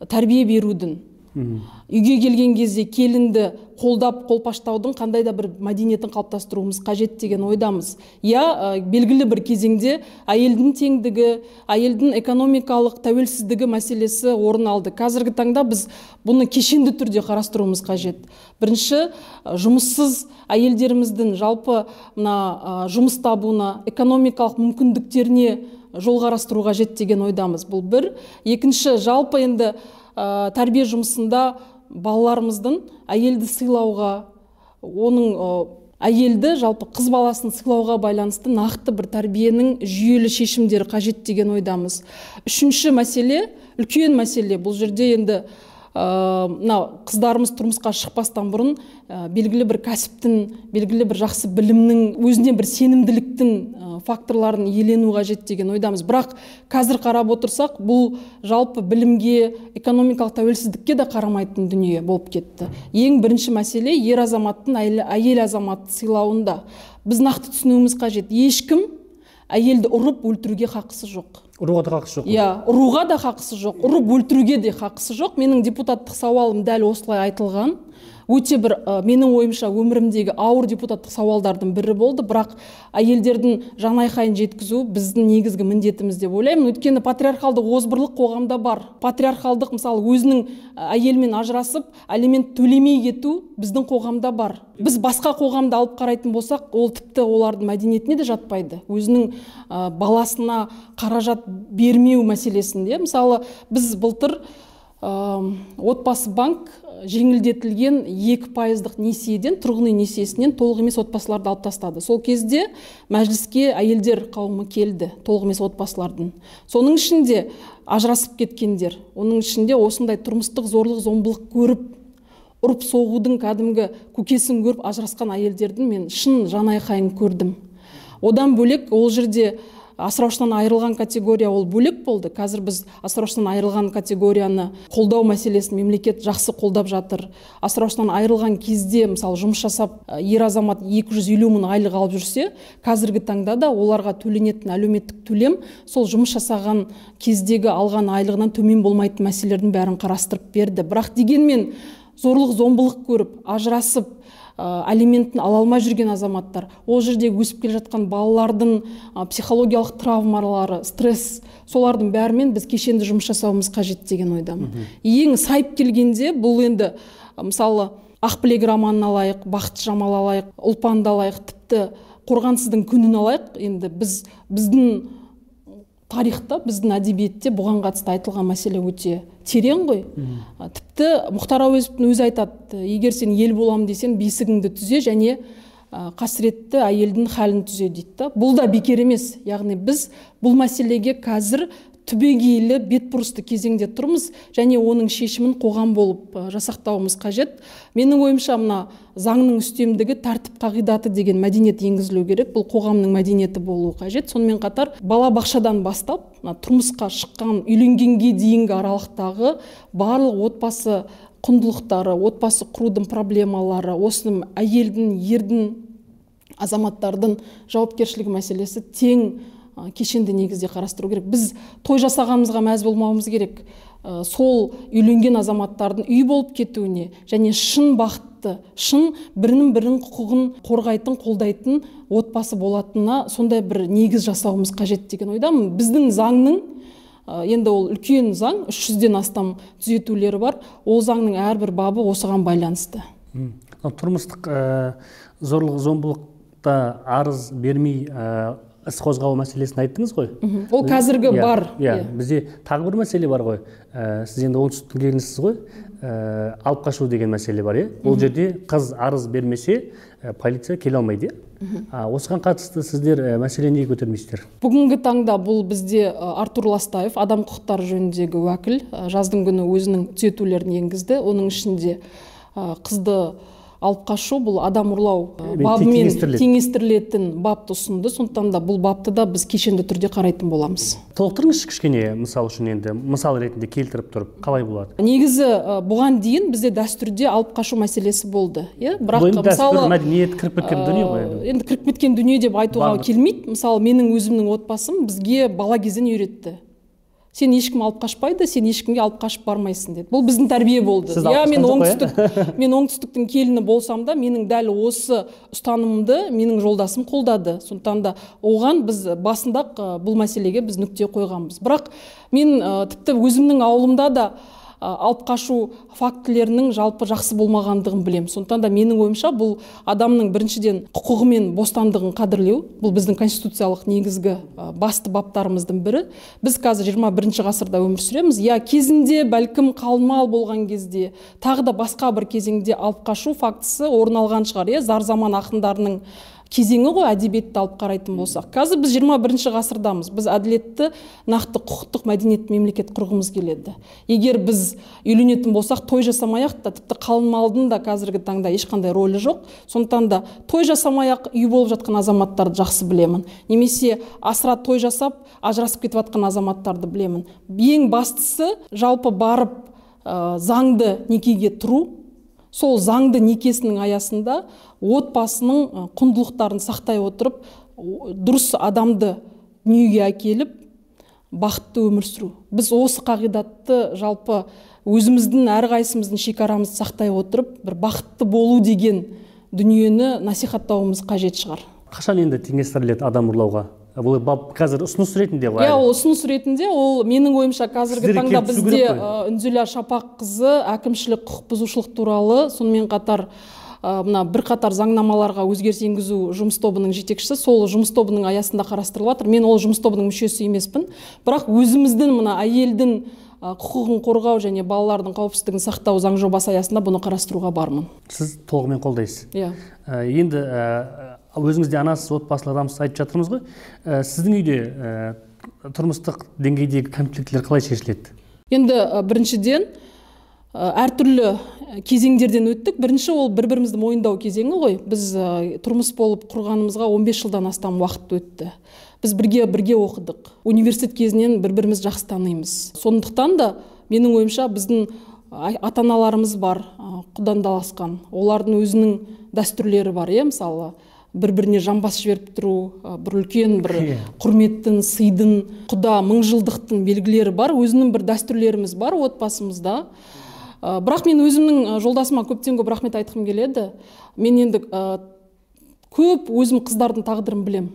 тәрбие берудің, үйге келген кезде келінді қолдап, қолпаштаудың қандай да бір мәдениетін қалыптастыруымыз қажет деген ойдамыз. Я, белгілі бір кезеңде әйелдің теңдігі, әйелдің экономикалық тәуелсіздігі мәселесі орын алды. Қазіргі таңда біз бұны кешенді түрде қарастыруымыз қажет. Бірінші, жұмыссыз әйелдеріміздің жалпы мына жұмыс табуына, экономикалық мүмкіндіктеріне жол қарастыру қажет деген ойдамыз. Бұл бір. Екінші, жалпы енді тәрбие жұмысында балаларымыздың әйелді сыйлауға, оның әйелді жалпы қыз баласын сыйлауға байланысты нақты бір тәрбиенің жүйелі шешімдері қажет деген ойдамыз. Үшінші мәселе, үлкен мәселе, бұл жерде енді мына қыздарымыз тұрмысқа шықпастан бұрын белгілі бір кәсіптің, белгілі бір жақсы білімнің, өзіне бір сенімділіктің факторларын иелену қажет деген ойдамыз. Бірақ қазір қарап отырсақ, бұл жалпы білімге, экономикалық тәуелсіздікке де қарамайтын дүние болып кетті. Ең бірінші мәселе ер азаматтың әйел азаматты сыйлауында. Біз нақты түсінуіміз қажет. Ешкім әйелді ұрып өлтіруге хақысы жоқ. Ұруға да хақысы жоқ. Иә, ұруға да хақысы жоқ, ұрып өлтіруге де хақысы жоқ. Менің депутаттық сауалым дәл осылай айтылған. Өте бір, менің ойымша, өмірімдегі ауыр депутаттық сауалдардың бірі болды. Бірақ әйелдердің жанайқайын жеткізу біздің негізгі міндетіміз деп ойлаймын. Өйткені патриархалдық озбырлық қоғамда бар. Патриархалдық, мысалы, өзінің әйелмен ажырасып, алимент төлемей кету біздің қоғамда бар. Біз басқа қоғамды алып қарайтын болсақ, ол тіпті олардың мәдениетіне де жатпайды. Өзінің баласына қаражат бермеу мәселесінде. Мысалы, біз былтыр Отбасы банк жеңілдетілген 2% несиеден, тұрғын үй несиесінен толық емес отбасыларды алып тастады. Сол кезде мәжіліске әйелдер қауымы келді, толық емес отбасылардың. Соның ішінде ажырасып кеткендер, оның ішінде осындай тұрмыстық зорлық зомбылық көріп, ұрып соғудың кәдімгі көкесін көріп ажырасқан әйелдердің мен шын жанайқайын көрдім. Одан бөлек ол жерде асыраушыдан айырылған категория ол бөлек болды. Қазір біз асыраушыдан айырылған категорияны қолдау мәселесін мемлекет жақсы қолдап жатыр. Асыраушыдан айырылған кезде, мысалы, жұмыс жасап ер азамат 250 мың айлық алып жүрсе, қазіргі таңда да оларға төленетін әлеуметтік төлем сол жұмыс жасаған кездегі алған айлығынан төмен болмайтын мәселелердің бәрін қарастырып берді. Бірақ дегенмен зорлық зомбылық көріп, ажырасып, алиментін ала алмай жүрген азаматтар, ол жерде өсіп келе жатқан балалардың психологиялық травмалары, стресс, солардың бәрімен біз кешенді жұмыс жасауымыз қажет деген ойдамын. Ең сайып келгенде бұл енді, мысалы, Ақбілек романын алайық, Бақыт Жамал алайық, Ұлпанды алайық, тіпті Қорғансыздың күнін алайық. Енді біздің тарихта, біздің әдебиетте бұған қатысты айтылған мәселе өте терең ғой. Тіпті Мұхтар Әуезовтің өзі айтады, егер сен ел болам десең, бесігіңді түзе және қасіретті әйелдің халін түзе дейді. Бұл да бекер емес. Яғни біз бұл мәселеге қазір түбегейлі бетбұрысты кезеңде тұрмыз және оның шешімін қоғам болып жасақтауымыз қажет. Менің ойымша, мына заңның үстемдігі, тәртіп қағидаты деген мәдениет енгізілу керек. Бұл қоғамның мәдениеті болуы қажет. Сонымен қатар бала бақшадан бастап мына тұрмысқа шыққан, үйленгенге дейінгі аралықтағы барлық отбасы құндылықтары, отбасы құрудың проблемалары, осының әйелдің, ердің, азаматтардың жауапкершілігі мәселесі тең кешенді негізде қарастыру керек. Біз той жасағанымызға мәз болмауымыз керек. Сол үйленген азаматтардың үй болып кетуіне және шын бақытты, шын бірінің бірінің құқығын қорғайтын, қолдайтын отбасы болатынына сондай бір негіз жасауымыз қажет деген ойдамын. Біздің заңның, енді ол үлкен заң, 300-ден астам түзетулері бар, ол заңның әрбір бабы осыған байланысты. Тұрмыстық зорлық, зомбылықта арыз бермей іс қозғау мәселесін айттыңыз ғой. Ол қазіргі бар. Иә, бізде тағы бір мәселе бар ғой. Сіз енді оңтүстіктің келінісіз ғой. Алып қашу деген мәселе бар, иә? Ол жерде қыз арыз бермесе, полиция келе алмайды, иә? Осыған қатысты сіздер мәселені неге көтермейсіздер? Бүгінгі таңда бұл бізде Артур Ластаев, адам құқықтары жөніндегі уәкіл, жаздың күні өзінің түзетулерін енгізді. Оның ішінде қызды алып қашу, бұл адам ұрлау бабымен теңестірілетін бапты ұсынды. Сондықтан да бұл бапты да біз кешенді түрде қарайтын боламыз. Толықтырыңызшы кішкене, мысал үшін енді мысал ретінде келтіріп тұрып, қалай болады? Негізі бұған дейін бізде дәстүрде алып қашу мәселесі болды. Бірақ мысалы мәдениет кіріп кеткен дүние ғой енді. Енді кіріп кеткен дүние деп айтуға келмейді. Мысалы, менің өзімнің отбасым бізге бала кезден үйретті. Сен ешкім алып қашпайды, сен ешкімге алып қашып бармайсың деді. Бұл біздің тәрбие болды. Я, мен оңтүстіктің келіні болсам да, менің дәл осы ұстанымымды менің жолдасым қолдады. Сондықтан да оған біз басында бұл мәселеге біз нүкте қойғанбыз. Бірақ мен тіпті өзімнің ауылымда да алып қашу фактілерінің жалпы жақсы болмағандығын білемін. Сондықтан да менің ойымша бұл адамның біріншіден құқығы мен бостандығын қадірлеу, бұл біздің конституциялық негізгі басты баптарымыздың бірі. Біз қазір 21 ғасырда өмір сүреміз. Я, кезінде бәлкім қалмал болған кезде, тағы да басқа бір кезеңде алып қашу фактісі орын алған шығар. Зар заман ақындарының кезеңі ғой, әдебиетті алып қарайтын болсақ. Қазір біз 21 ғасырдамыз. Біз әділетті, нақты құқықтық мәдениетті мемлекет құрғымыз келеді. Егер біз үйленетін болсақ, той жасамай-ақ та, тіпті қалың малдың да қазіргі таңда ешқандай рөлі жоқ. Сондықтан да той жасамай-ақ үй болып жатқан азаматтарды жақсы білемін. Немесе асыра той жасап, ажырасып кетіп жатқан азаматтарды білемін. Ең бастысы, жалпы барып заңды некеге тұру, сол заңды некесінің аясында отбасының құндылықтарын сақтай отырып, дұрыс адамды дүниеге әкеліп, бақытты өмір сүру. Біз осы қағидатты жалпы өзіміздің әрқайсымыздың шекарамызды сақтай отырып, бір бақытты болу деген дүниені насихаттауымыз қажет шығар. Қашан енді теңестіріледі адам ұрлауға? Бұл бап қазір ұсыныс ретінде ғой. Иә, ол ұсыныс ретінде, ол менің ойымша қазіргі таңда бізде Үнзила Шапаққызы әкімшілік құқық бұзушылық туралы, сонымен қатар мына бірқатар заңнамаларға өзгеріс енгізу жұмыс тобының жетекшісі, сол жұмыс тобының аясында қарастырылып жатыр. Мен ол жұмыс тобының мүшесі емеспін, бірақ өзіміздің мына әйелдің құқығын қорғау және балалардың қауіпсіздігін сақтау заң жобасы аясында бұны қарастыруға бармын. Сіз толығымен қолдайсыз. Иә. Енді өзіңіз де анасыз, отбасылы адамсыз, айтып жатырмыз ғой. Сіздің үйде тұрмыстық деңгейдегі конфликтілер қалай шешіледі? Енді біріншіден әртүрлі кезеңдерден өттік. Бірінші ол бір-бірімізді мойындау кезеңі ғой. Біз тұрмыс болып құрғанымызға 15 жылдан астам уақыт өтті. Біз бірге оқыдық. Университет кезінен бір-бірімізді жақсы танимыз. Сондықтан да менің ойымша біздің ата-аналарымыз бар, құдандаласқан. Олардың өзінің дәстүрлері бар, мысалы, бір-біріне жамбас жіберіп тұру, бір үлкен бір құрметтің, сыйдың, құда, мыңжылдықтың белгілері бар, өзінің бір дәстүрлеріміз бар отбасымызда. Бірақ мен өзімнің жолдасыма көптен көп рахмет айтқым келеді. Мен енді көп өзім қыздардың тағдырын білем.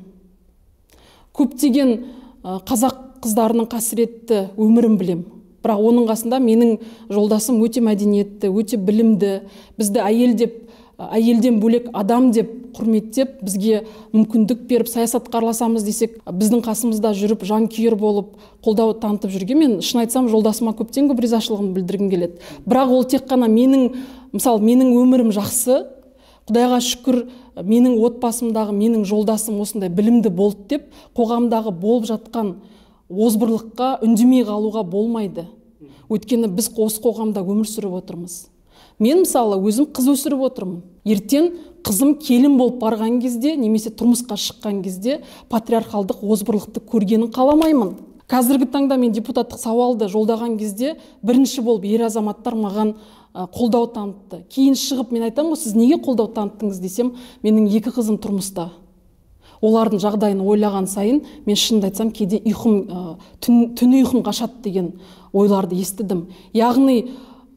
Көптеген қазақ қыздарының қасіретті өмірін білем. Бірақ оның қасында менің жолдасым өте мәдениетті, өте білімді, бізді әйел деп, әйелден бөлек адам деп құрметтеп, бізге мүмкіндік беріп, саясатқа араласамыз десек, біздің қасымызда жүріп, жанкүйер болып, қолдау танытып жүрген. Мен шын айтсам, жолдасыма көптен көп ризашылығымды білдіргім келеді. Бірақ ол тек қана менің, мысалы, менің өмірім жақсы, Құдайға шүкір, менің отбасымдағы менің жолдасым осындай білімді болды деп қоғамдағы болып жатқан озбырлыққа үндемей қалуға болмайды. Өйткені біз осы қоғамда өмір сүріп отырмыз. Мен мысалы өзім қыз өсіріп отырмын. Ертең қызым келін болып барған кезде немесе тұрмысқа шыққан кезде патриархалдық озбырлықты көргенін қаламаймын. Қазіргі таңда мен депутаттық сауалды жолдаған кезде бірінші болып ер азаматтар маған қолдау танытты. Кейін шығып мен айтамын ғой, сіз неге қолдау таныттыңыз десем, менің екі қызым тұрмыста. Олардың жағдайын ойлаған сайын мен шынымды айтсам кейде ұйқым, түні ұйқым қашады деген ойларды естідім. Яғни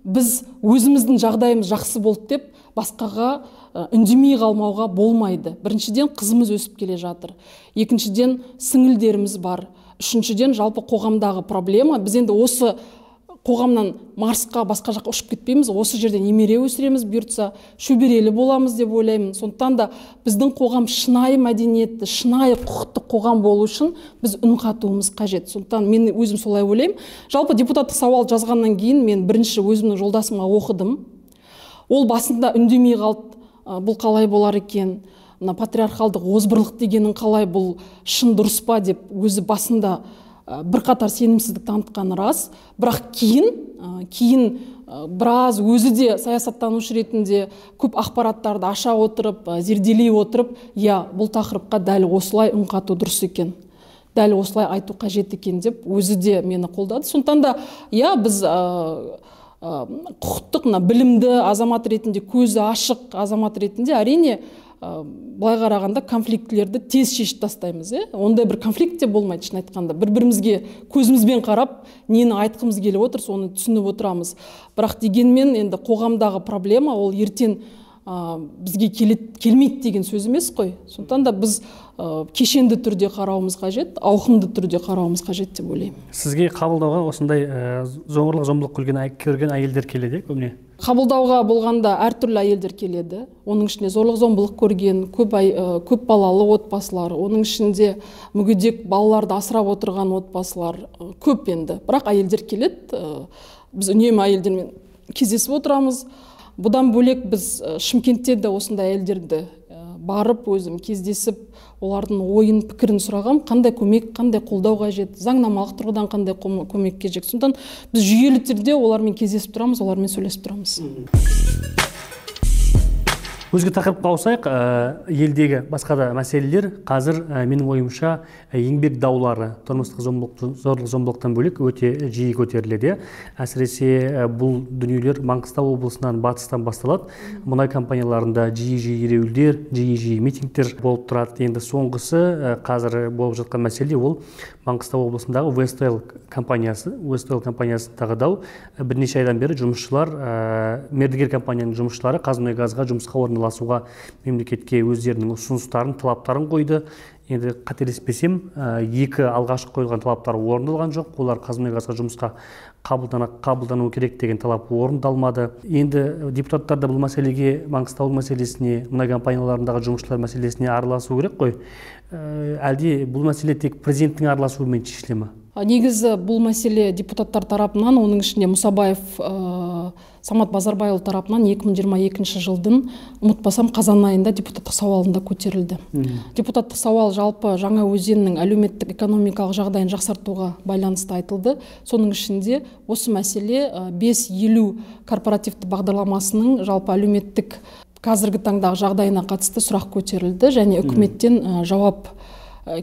біз өзіміздің жағдайымыз жақсы болды деп басқаға үндемей қалмауға болмайды. Біріншіден, қызымыз өсіп келе жатыр. Екіншіден, сіңілдеріміз бар. Үшіншіден, жалпы қоғамдағы проблема. Біз енді осы қоғамнан Марсқа, басқа жаққа ұшып кетпейміз, осы жерде немере өсіреміз, бұйыртса, шөберелі боламыз деп ойлаймын. Сондықтан да біздің қоғам шынайы мәдениетті, шынайы құқықтық қоғам болу үшін біз үн қатуымыз қажет. Сондықтан мен өзім солай ойлаймын. Жалпы депутаттық сауал жазғаннан кейін мен бірінші өзімнің жолдасыма оқыдым. Ол басында үндемей қалды, бұл қалай болар екен, мына патриархалдық озбырлық дегенің қалай, бұл шын дұрыс па деп өзі басында бірқатар сенімсіздік танытқаны рас. Бірақ кейін біраз өзі де саясаттанушы ретінде көп ақпараттарды аша отырып, зерделей отырып, иә, бұл тақырыпқа дәл осылай үн қату дұрыс екен, дәл осылай айту қажет екен деп өзі де мені қолдады. Сондықтан да, иә, біз құқықтық мына білімді азамат ретінде, көзі ашық азамат ретінде әрине былай қарағанда конфликтілерді тез шешіп тастаймыз. Ондай бір конфликт те болмайды, шын айтқанда. Бір-бірімізге көзімізбен қарап, нені айтқымыз келіп отыр, соны түсініп отырамыз. Бірақ дегенмен енді қоғамдағы проблема ол ертең бізге келмейді деген сөз емес қой. Сондықтан да біз кешенді түрде қарауымыз қажет, ауқымды түрде қарауымыз қажет деп ойлаймын. Сізге қабылдауға осындай зорлық зомбылық көрген әйелдер келеді көбіне? Қабылдауға болғанда әртүрлі әйелдер келеді. Оның ішінде зорлық зомбылық көрген, көп балалы отбасылар, оның ішінде мүгедек балаларды асырап отырған отбасылар көп енді. Бірақ әйелдер келеді. Біз үнемі әйелдермен кездесіп отырамыз. Бұдан бөлек біз Шымкентте де осындай әйелдерді барып өзім кездесіп, олардың ойын, пікірін сұрағам, қандай көмек, қандай қолдау қажет, заңнамалық тұрғыдан қандай көмек қажет. Сондықтан біз жүйелі түрде олармен кездесіп тұрамыз, олармен сөйлесіп тұрамыз. Өзге тақырыпқа ауысайық. Елдегі басқа да мәселелер қазір менің ойымша еңбек даулары, тұрмыстық зорлық зомбылықтан бөлек өте жиі көтеріледі. Әсіресе бұл дүниелер Маңғыстау облысынан, батыстан басталады. Мұнай компанияларында жиі-жиі ереуілдер, жиі-жиі митингтер болып тұрады. Енді соңғысы қазір болып жатқан мәселе ол Маңғыстау облысындағы Вестойл компаниясы. Вестойл компаниясындағы дау бірнеше айдан бері жұмысшылар, мердігер компанияның жұмысшылары Қазмұнайгазға жұмысқа орналасуға мемлекетке өздерінің ұсыныстарын, талаптарын қойды. Енді қателеспесем, екі алғашқы қойылған талаптар орындалған жоқ. Олар Қазмұнайгазға жұмысқа қабылдану керек деген талап орындалмады. Енді депутаттар да бұл мәселеге, Маңғыстау мәселесіне, мұнай компанияларындағы жұмысшылар мәселесіне араласу керек қой. Әлде бұл мәселе тек президенттің араласуымен шешіле ме? Негізі бұл мәселе депутаттар тарапынан, оның ішінде Мұсабаев Самат Базарбайұлы тарапынан 2022 жылдың, ұмытпасам, қазан айында депутаттық сауалында көтерілді. Депутаттық сауал жалпы Жаңа өзеннің әлеуметтік экономикалық жағдайын жақсартуға байланысты айтылды. Соның ішінде осы мәселе 5.50 корпоративті бағдарламасының жалпы әлеуметтік қазіргі таңдағы жағдайына қатысты сұрақ көтерілді және үкіметтен жауап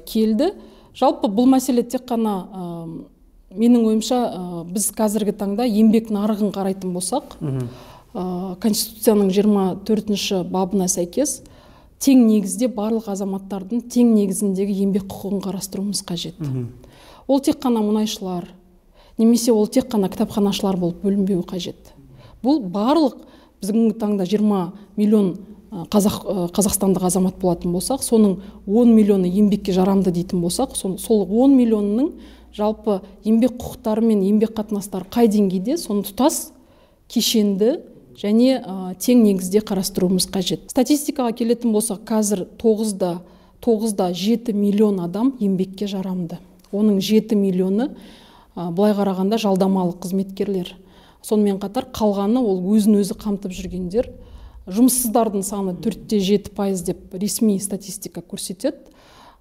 келді. Жалпы бұл мәселе тек қана менің ойымша біз қазіргі таңда еңбек нарығын қарайтын болсақ, Конституцияның 24-ші бабына сәйкес тең негізде барлық азаматтардың тең негізіндегі еңбек құқығын қарастыруымыз қажет. Ол тек қана мұнайшылар немесе ол тек қана кітапханашылар болып бөлінбеуі қажет. Бұл барлық біздің таңда 20 миллион қазақстандық азамат болатын болсақ, соның 10 миллионы еңбекке жарамды дейтін болсақ, сол 10 миллионның жалпы еңбек құқықтары мен еңбек қатынастары қай деңгейде, соны тұтас кешенді және тең негізде қарастыруымыз қажет. Статистикаға келетін болсақ, қазір 9,7 миллион адам еңбекке жарамды. Оның 7 миллионы былай қарағанда жалдамалы қызметкерлер. Сонымен қатар қалғаны ол өзін өзі қамтып жүргендер, Жұмыссыздардың саны 4,7% деп ресми статистика көрсетеді.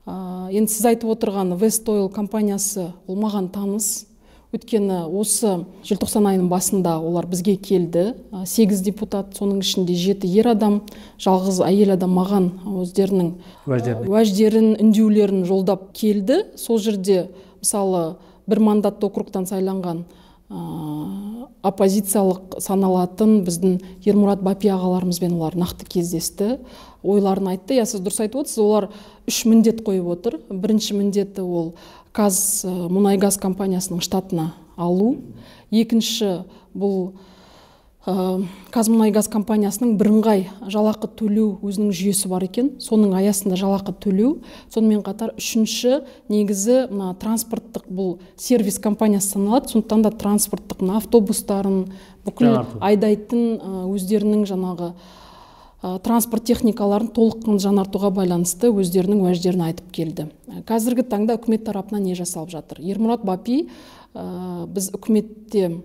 Енді сіз айтып отырған West Oil компаниясы, ол маған таныс. Өйткені осы желтоқсан айының басында олар бізге келді. 8 депутат, соның ішінде 7 ер адам, жалғыз әйел адам маған өздерінің уәждерін, үндеулерін жолдап келді. Сол жерде, мысалы, бір мандатты округтан сайланған оппозициялық саналатын біздің Ермұрат Бапи ағаларымызбен олар нақты кездесті, ойларын айтты. Иә, сіз дұрыс айтып отырсыз, олар 3 міндет қойып отыр. Бірінші міндеті ол Қазмұнайгаз компаниясының штатына алу. Екінші, бұл Қазмұнайгаз компаниясының бірыңғай жалақы төлеу өзінің жүйесі бар екен, соның аясында жалақы төлеу. Сонымен қатар үшінші, негізі мына транспорттық, бұл сервис компаниясы саналады, сондықтан да транспорттық мына автобустарын бүкіл айдайтын өздерінің жаңағы транспорт техникаларын толыққанды жаңартуға байланысты өздерінің уәждерін айтып келді. Қазіргі таңда үкімет тарапынан не жасалып жатыр? Ермұрат Бапи біз үкіметте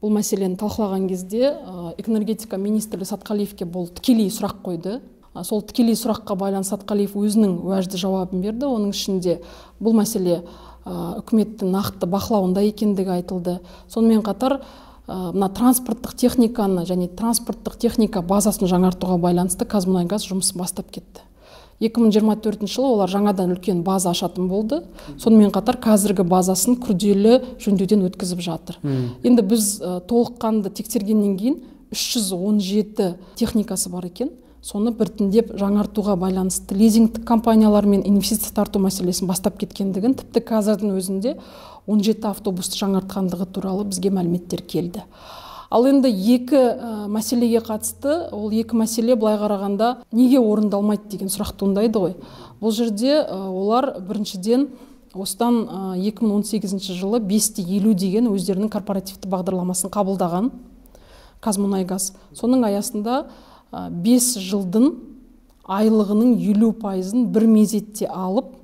бұл мәселені талқылаған кезде энергетика министрі Сатқалиевке бұл тікелей сұрақ қойды. Сол тікелей сұраққа байланысты Сатқалиев өзінің уәжді жауабын берді. Оның ішінде бұл мәселе үкіметтің нақты бақылауында екендігі айтылды. Сонымен қатар мына транспорттық техниканы және транспорттық техника базасын жаңартуға байланысты Қазмұнайгаз жұмысын бастап кетті. 2024 жылы олар жаңадан үлкен база ашатын болды. Сонымен қатар қазіргі базасын күрделі жөндеуден өткізіп жатыр. Енді біз толыққанды тексергеннен кейін 317 техникасы бар екен. Соны біртіндеп жаңартуға байланысты лизингтік компаниялармен инвестиция тарту мәселесін бастап кеткендігін, тіпті қазірдің өзінде 17 автобусты жаңартқандығы туралы бізге мәліметтер келді. Ал енді екі мәселеге қатысты, ол екі мәселе былай қарағанда неге орындалмайды деген сұрақ туындайды ғой. Бұл жерде олар біріншіден осыдан 2018 жылы 5.50 деген өздерінің корпоративті бағдарламасын қабылдаған Қазмұнайгаз. Соның аясында 5 жылдың айлығының 50%-ын бір мезетте алып,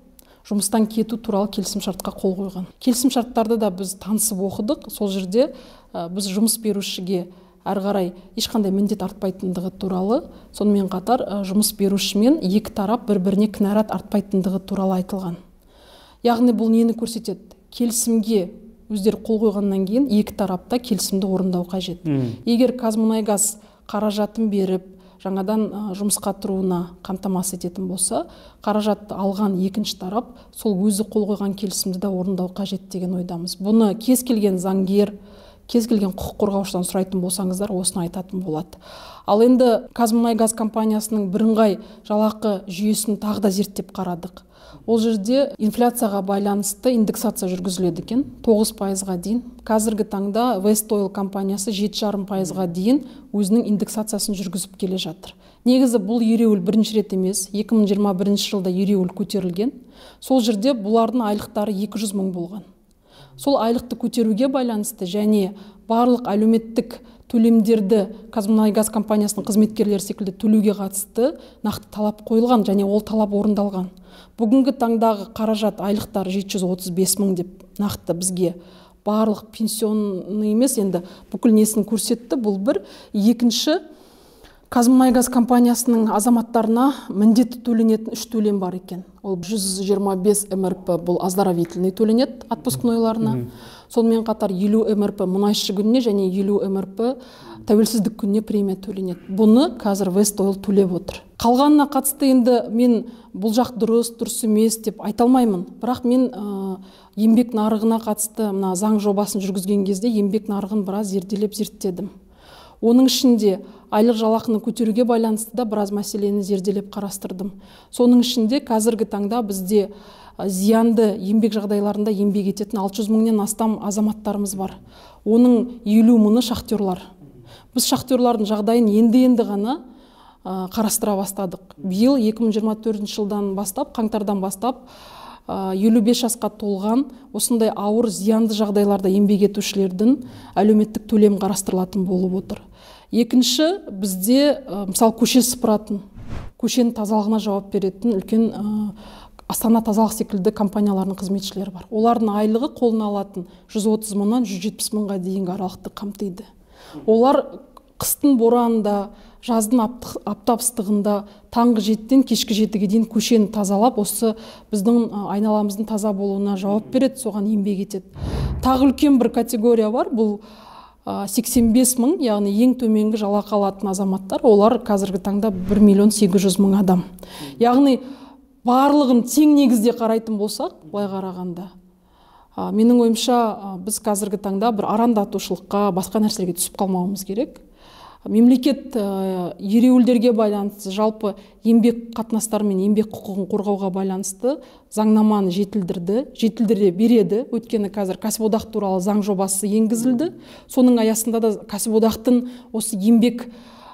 жұмыстан кету туралы келісімшартқа қол қойған. Келісімшарттарды да біз танысып оқыдық. Сол жерде біз жұмыс берушіге әрі қарай ешқандай міндет артпайтындығы туралы, сонымен қатар жұмыс берушімен екі тарап бір-біріне кінәрат артпайтындығы туралы айтылған. Яғни бұл нені көрсетеді? Келісімге өздері қол қойғаннан кейін екі тарапта келісімді орындау қажет. Егер Қазмұнайгаз қаражатын беріп, жаңадан жұмысқа тұруына қамтамасыз ететін болса, қаражатты алған екінші тарап сол өзі қол қойған келісімді де орындау қажет деген ойдамыз. Бұны кез келген заңгер, кез келген құқық қорғаушыдан сұрайтын болсаңыздар, осыны айтатын болады. Ал енді Қазмұнайгаз компаниясының бірыңғай жалақы жүйесін тағы да зерттеп қарадық. Ол жерде инфляцияға байланысты индексация жүргізіледі екен, 9%-ға дейін. Қазіргі таңда West Oil компаниясы 7,5%-ға дейін өзінің индексациясын жүргізіп келе жатыр. Негізі бұл ереуіл бірінші рет емес, 2021 жылда ереуіл көтерілген. Сол жерде бұлардың айлықтары 200 мың болған. Сол айлықты көтеруге байланысты және барлық әлеуметтік төлемдерді Қазмұнайгаз компаниясының қызметкерлері секілді төлеуге қатысты нақты талап қойылған және ол талап орындалған. Бүгінгі таңдағы қаражат айлықтары 735 мың деп нақты бізге барлық пенсионный емес, енді бүкіл несін көрсетті, бұл бір. Екінші, Қазмұнайгаз компаниясының азаматтарына міндетті төленетін 3 төлем бар екен. Ол 125 МРП бұл оздоровительный төленеді отпускнойларына. Сонымен қатар 50 МРП мұнайшы күніне және 50 МРП тәуелсіздік күніне премия төленеді. Бұны қазір West Oil төлеп отыр. Қалғанына қатысты енді мен бұл жақ дұрыс, дұрыс емес деп айта алмаймын. Бірақ мен еңбек нарығына қатысты мына заң жобасын жүргізген кезде еңбек нарығын біраз зерделеп зерттедім. Оның ішінде айлық жалақыны көтеруге байланысты да біраз мәселені зерделеп қарастырдым. Соның ішінде қазіргі таңда бізде зиянды еңбек жағдайларында еңбек ететін 600 мыңнан астам азаматтарымыз бар. Оның 50 мыңы шахтерлар. Біз шахтерлардың жағдайын енді-енді ғана қарастыра бастадық. Биыл 2024 жылдан бастап, қаңтардан бастап 55 жасқа толған осындай ауыр зиянды жағдайларда еңбек етушілердің әлеуметтік төлем қарастырылатын болып отыр. Екінші, бізде мысалы көше сыпыратын, көшенің тазалығына жауап беретін үлкен Астана тазалық секілді компаниялардың қызметшілері бар. Олардың айлығы қолына алатын 130 мыңнан 170 мыңға дейінгі аралықты қамтиды. Олар қыстың боранында, Жаздың аптап ыстығында таңғы 7-ден кешкі 7-ге дейін көшені тазалап, осы біздің айналамыздың таза болуына жауап береді, соған еңбек етеді. Тағы үлкен бір категория бар, бұл 85 мың, яғни ең төменгі жалақы алатын азаматтар, олар қазіргі таңда 1 миллион 800 мың адам. Яғни барлығын тең негізде қарайтын болсақ, былай қарағанда, менің ойымша, біз қазіргі таңда бір арандатушылыққа, басқа нәрселерге түсіп қалмауымыз керек. Мемлекет ереуілдерге байланысты, жалпы еңбек қатынастары мен еңбек құқығын қорғауға байланысты заңнаманы жетілдірді, жетілдіре береді. Өйткені қазір кәсіподақ туралы заң жобасы енгізілді. Соның аясында да кәсіподақтың осы еңбек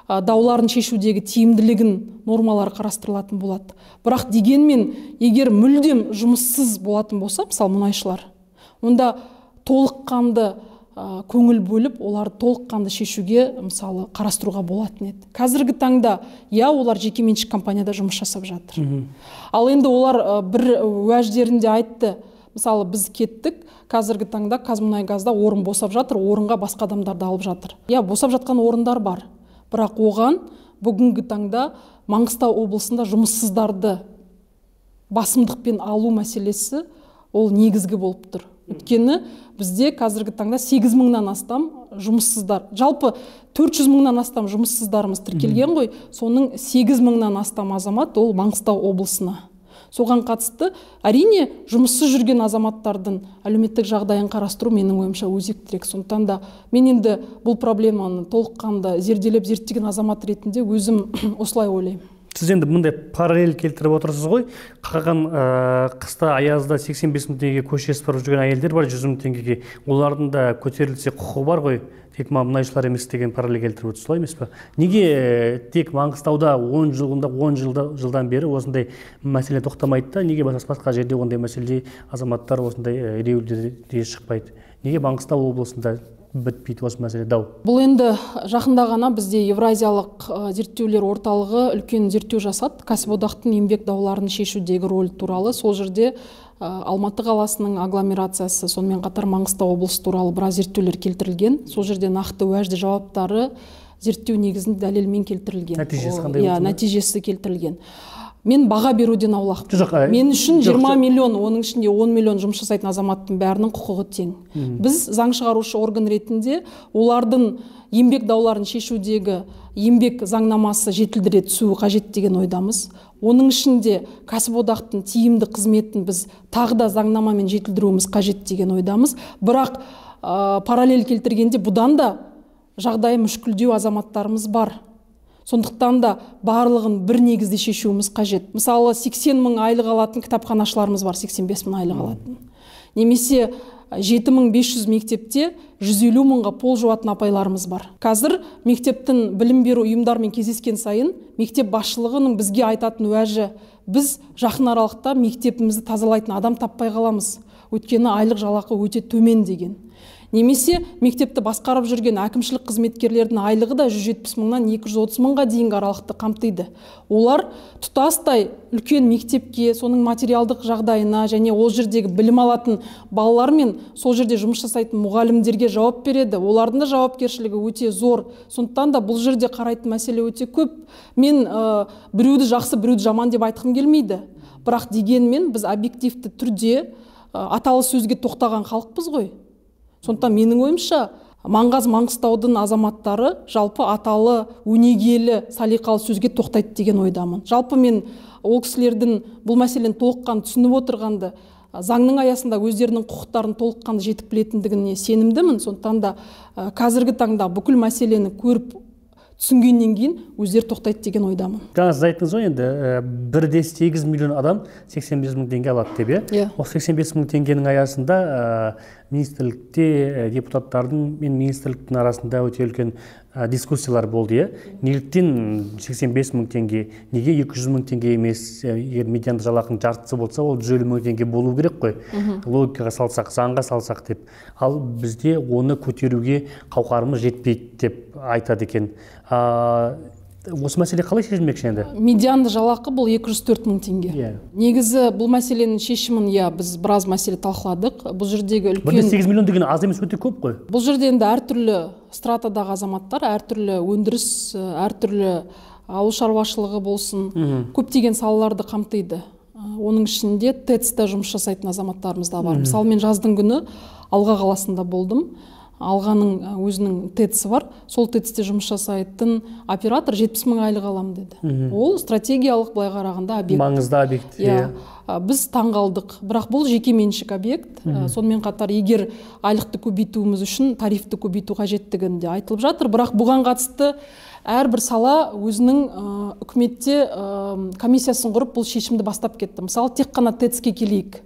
дауларын шешудегі тиімділігін нормалары қарастырылатын болады. Бірақ дегенмен, егер мүлдем жұмыссыз болатын болса, мысалы мұнайшылар, онда толыққанды көңіл бөліп, оларды толыққанды шешуге, мысалы, қарастыруға болатын еді. Қазіргі таңда, иә, олар жекеменшік компанияда жұмыс жасап жатыр. Ал енді олар бір уәждерінде айтты, мысалы, біз кеттік, қазіргі таңда Қазмұнайгазда орын босап жатыр, орынға басқа адамдарды алып жатыр. Иә, босап жатқан орындар бар, бірақ оған бүгінгі таңда Маңғыстау облысында жұмыссыздарды басымдықпен алу мәселесі ол негізгі болып тұр. Өйткені бізде қазіргі таңда 8 мыңнан астам жұмыссыздар, жалпы 400 мыңнан астам жұмыссыздарымыз тіркелген ғой, соның 8 мыңнан астам азамат ол Маңғыстау облысына. Соған қатысты әрине жұмыссыз жүрген азаматтардың әлеуметтік жағдайын қарастыру менің ойымша өзектірек. Сондықтан да мен енді бұл проблеманы толыққанды зерделеп зерттеген азамат ретінде өзім осылай ойлаймын. Сіз енді мындай параллель келтіріп отырсыз ғой. Қаған қыста аязда 85 мың теңгеге көше сыпырып жүрген әйелдер бар, 100 мың теңгеге. Олардың да көтерілсе құқығы бар ғой, тек мұнайшылар емес деген параллель келтіріп отырсыз, солай емес пе? Неге тек Маңғыстауда 10 жылында 10 жылдан бері осындай мәселе тоқтамайды да, неге басқа жерде ондай мәселе азаматтар осындай ереуілдерге шықпайды? Неге Маңғыстау облысында бітпейді осы мәселе дау? Бұл енді жақында ғана бізде Евразиялық зерттеулер орталығы үлкен зерттеу жасады. Кәсіподақтың еңбек дауларын шешудегі роль туралы. Сол жерде Алматы қаласының агломерациясы, сонымен қатар Маңғыстау облысы туралы біраз зерттеулер келтірілген. Сол жерде нақты уәжді жауаптары зерттеу негізінде дәлелмен келтірілген. Нәтижесі қандай? Иә, нәтижесі келтірілген. Мен баға беруден аулақпын. Мен үшін 20 миллион, оның ішінде 10 миллион жұмыс жасайтын азаматтың бәрінің құқығы тең. Біз заң шығарушы орган ретінде олардың еңбек дауларын шешудегі еңбек заңнамасы жетілдіре түсуі қажет деген ойдамыз. Оның ішінде кәсіподақтың тиімді қызметін біз тағы да заңнамамен жетілдіруіміз қажет деген ойдамыз. Бірақ параллель келтіргенде бұдан да жағдайы мүшкілдеу азаматтарымыз бар. Сондықтан да барлығын бір негізде шешуіміз қажет. Мысалы, 80 мың айлық алатын кітапханашыларымыз бар, 85 мың айлық алатын. Немесе 7500 мектепте 150 мыңға пол жуатын апайларымыз бар. Қазір мектептің білім беру ұйымдарымен кездескен сайын мектеп басшылығының бізге айтатын уәжі: біз жақын аралықта мектепімізді тазалайтын адам таппай қаламыз, өйткені айлық жалақы өте төмен деген. Немесе мектепті басқарып жүрген әкімшілік қызметкерлердің айлығы да 170 мыңнан 230 мыңға дейінгі аралықты қамтиды. Олар тұтастай үлкен мектепке, соның материалдық жағдайына және ол жердегі білім алатын балалар мен сол жерде жұмыс жасайтын мұғалімдерге жауап береді. Олардың да жауапкершілігі өте зор. Сондықтан да бұл жерде қарайтын мәселе өте көп. Мен біреуді жақсы, біреуді жаман деп айтқым келмейді. Бірақ дегенмен біз объективті түрде аталы сөзге тоқтаған халықпыз ғой. Сондықтан менің ойымша, Маңғаз Маңғыстаудың азаматтары жалпы аталы, өнегелі, салиқалы сөзге тоқтайды деген ойдамын. Жалпы мен ол кісілердің бұл мәселені толыққанды түсініп отырғанды, заңның аясында өздерінің құқықтарын толыққанды жетік білетіндігіне сенімдімін. Сондықтан да қазіргі таңда бүкіл мәселені көріп түсінгеннен кейін өздері тоқтайды деген ойдамын. Жаңа сіз айттыңыз ғой енді 1,8 миллион адам 85 мың теңге алады деп, иә? Ол 85 мың теңгенің аясында министрлікте депутаттардың мен министрліктің арасында өте үлкен дискуссиялар болды, иә? Неліктен 85 мың теңге, неге 200 мың теңге емес? Егер медиандық жалақының жартысы болса, ол 150 мың теңге болу керек қой. Логикаға салсақ, заңға салсақ деп. Ал бізде оны көтеруге қауқарымыз жетпейді деп айтады екен. Осы мәселе қалай шешілмекші енді? Медианды жалақы бұл 204 мың теңге. Yeah. Негізі бұл мәселенің шешімін, иә, біз біраз мәселе талқыладық. Бұл жердегі үлкен 1,8 миллион деген аз емес, өте көп қой. Бұл жерде енді әртүрлі стратадағы азаматтар, әртүрлі өндіріс, әртүрлі ауыл шаруашылығы болсын, көптеген салаларды қамтиды. Оның ішінде ТЭЦ-те жұмыс жасайтын азаматтарымыз да бар. Мысалы, мен жаздың күні Алға қаласында болдым. Алғаның өзінің ТЭЦ-і бар. Сол ТЭЦ-те жұмыс жасайтын оператор 70 мың айлық аламын деді. Ол стратегиялық былай қарағанда объект. Маңызды объект. Иә. Біз таңғалдық. Бірақ бұл жеке меншік объект. Сонымен қатар егер айлықты көбейтуіміз үшін тарифті көбейту қажеттігін де айтылып жатыр. Бірақ бұған қатысты әрбір сала өзінің үкіметте комиссиясын құрып бұл шешімді бастап кетті. Мысалы, тек қана ТЭЦ-ке келейік.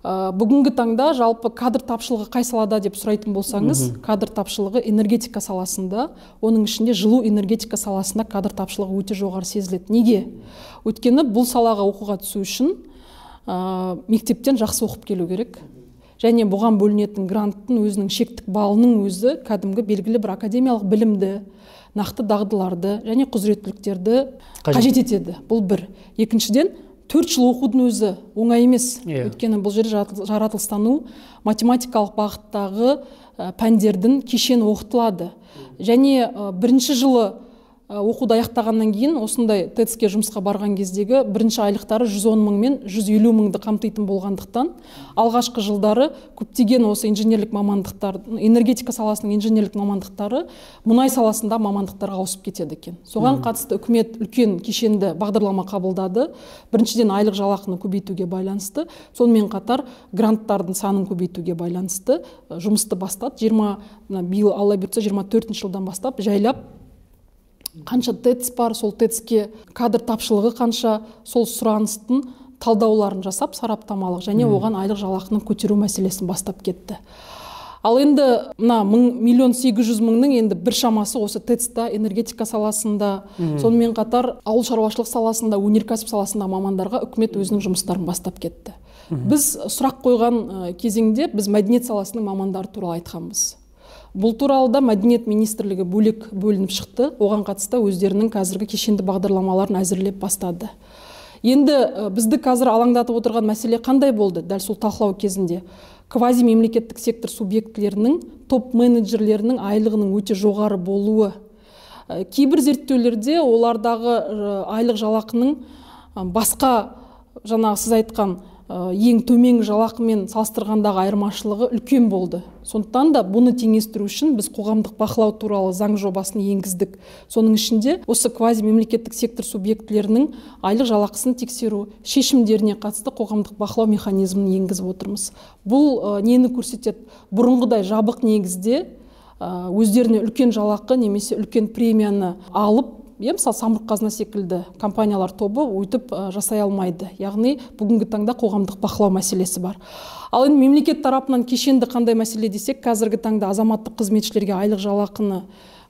Бүгінгі таңда жалпы кадр тапшылығы қай салада деп сұрайтын болсаңыз, кадр тапшылығы энергетика саласында, оның ішінде жылу энергетика саласында кадр тапшылығы өте жоғары сезіледі. Неге? Өйткені бұл салаға оқуға түсу үшін мектептен жақсы оқып келу керек. Және бұған бөлінетін гранттың өзінің шектік балының өзі кәдімгі белгілі бір академиялық білімді, нақты дағдыларды және құзыреттіліктерді қажет етеді. Бұл бір. Екіншіден, 4 жыл оқудың өзі оңай емес. Өйткені бұл жерде жаратылыстану, математикалық бағыттағы пәндердің кешені оқытылады. Және бірінші жылы оқуды аяқтағаннан кейін осындай ТЭЦ-ке жұмысқа барған кездегі бірінші айлықтары 110 мың мен 150 мыңды қамтитын болғандықтан, алғашқы жылдары көптеген осы инженерлік мамандықтар, энергетика саласының инженерлік мамандықтары мұнай саласында мамандықтарға ауысып кетеді екен. Соған қатысты үкімет үлкен кешенді бағдарлама қабылдады. Біріншіден, айлық жалақыны көбейтуге байланысты, сонымен қатар гранттардың санын көбейтуге байланысты жұмысты бастады. Биыл Алла бұйыртса 24 жылдан бастап жайлап қанша ТЭЦ бар, сол ТЭЦ-ке кадр тапшылығы қанша, сол сұраныстың талдауларын жасап, сараптамалық және оған айлық жалақыны көтеру мәселесін бастап кетті. Ал енді мына 1 800 000-ның енді бір шамасы осы ТЭЦ-та, энергетика саласында, сонымен қатар ауыл шаруашылық саласында, өнеркәсіп саласында мамандарға үкімет өзінің жұмыстарын бастап кетті. Біз сұрақ қойған кезеңде біз мәдениет саласының мамандары туралы айтқанбыз. Бұл туралы да Мәдениет министрлігі бөлек бөлініп шықты. Оған қатысты өздерінің қазіргі кешенді бағдарламаларын әзірлеп бастады. Енді бізді қазір алаңдатып отырған мәселе қандай болды? Дәл сол талқылау кезінде квазимемлекеттік сектор субъектілерінің топ менеджерлерінің айлығының өте жоғары болуы. Кейбір зерттеулерде олардағы айлық жалақының басқа, жаңағы сіз айтқан ең төменгі жалақымен салыстырғандағы айырмашылығы үлкен болды. Сондықтан да бұны теңестіру үшін біз қоғамдық бақылау туралы заң жобасын енгіздік. Соның ішінде осы квазимемлекеттік сектор субъектілерінің айлық жалақысын тексеру шешімдеріне қатысты қоғамдық бақылау механизмін енгізіп отырмыз. Бұл нені көрсетеді? Бұрынғыдай жабық негізде өздеріне үлкен жалақы немесе үлкен премияны алып, мысалы, Самұрық-Қазына секілді компаниялар тобы өйтіп жасай алмайды. Яғни бүгінгі таңда қоғамдық бақылау мәселесі бар. Ал енді мемлекет тарапынан кешенді қандай мәселе десек, қазіргі таңда азаматтық қызметшілерге айлық жалақыны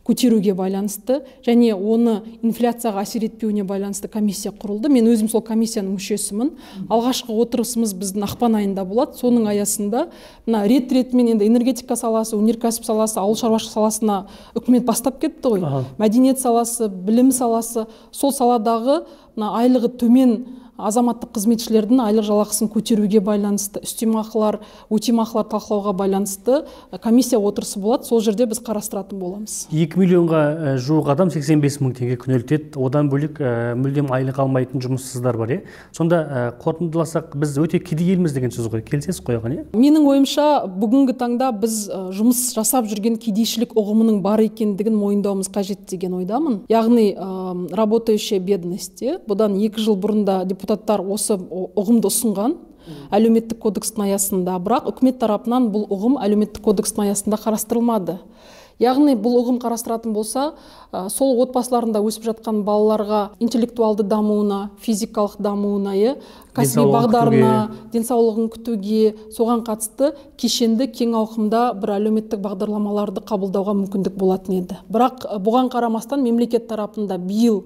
көтеруге байланысты және оны инфляцияға әсер етпеуіне байланысты комиссия құрылды. Мен өзім сол комиссияның мүшесімін. Алғашқы отырысымыз біздің ақпан айында болады. Соның аясында мына рет-ретімен енді энергетика саласы, өнеркәсіп саласы, ауыл шаруашылық саласына үкімет бастап кетті ғой. Мәдениет саласы, білім саласы, сол саладағы мына айлығы төмен азаматтық қызметшілердің айлық жалақысын көтеруге байланысты, үстемақылар, өтемақылар талқылауға байланысты комиссия отырысы болады. Сол жерде біз қарастыратын боламыз. 2 миллионға жуық адам 85 мың теңге күнелтеді. Одан бөлек мүлдем айлық алмайтын жұмыссыздар бар, Сонда қорытындыласақ, біз өте кедей елміз деген сөз ғой. Келісесіз ғой оған, Менің ойымша, бүгінгі таңда біз жұмыс жасап жүрген кедейшілік ұғымының бар екендігін мойындауымыз қажет деген ойдамын. Яғни работающая бедность. Бұдан 2 жыл бұрын да депутаттар осы ұғымды ұсынған әлеуметтік кодекстің аясында, бірақ үкімет тарапынан бұл ұғым әлеуметтік кодекстің аясында қарастырылмады. Яғни бұл ұғым қарастыратын болса, сол отбасыларында өсіп жатқан балаларға интеллектуалды дамуына, физикалық дамуына, кәсіби бағдарына, денсаулығын күтуге, соған қатысты кешенді кең ауқымда бір әлеуметтік бағдарламаларды қабылдауға мүмкіндік болатын еді. Бірақ бұған қарамастан мемлекет тарапында биыл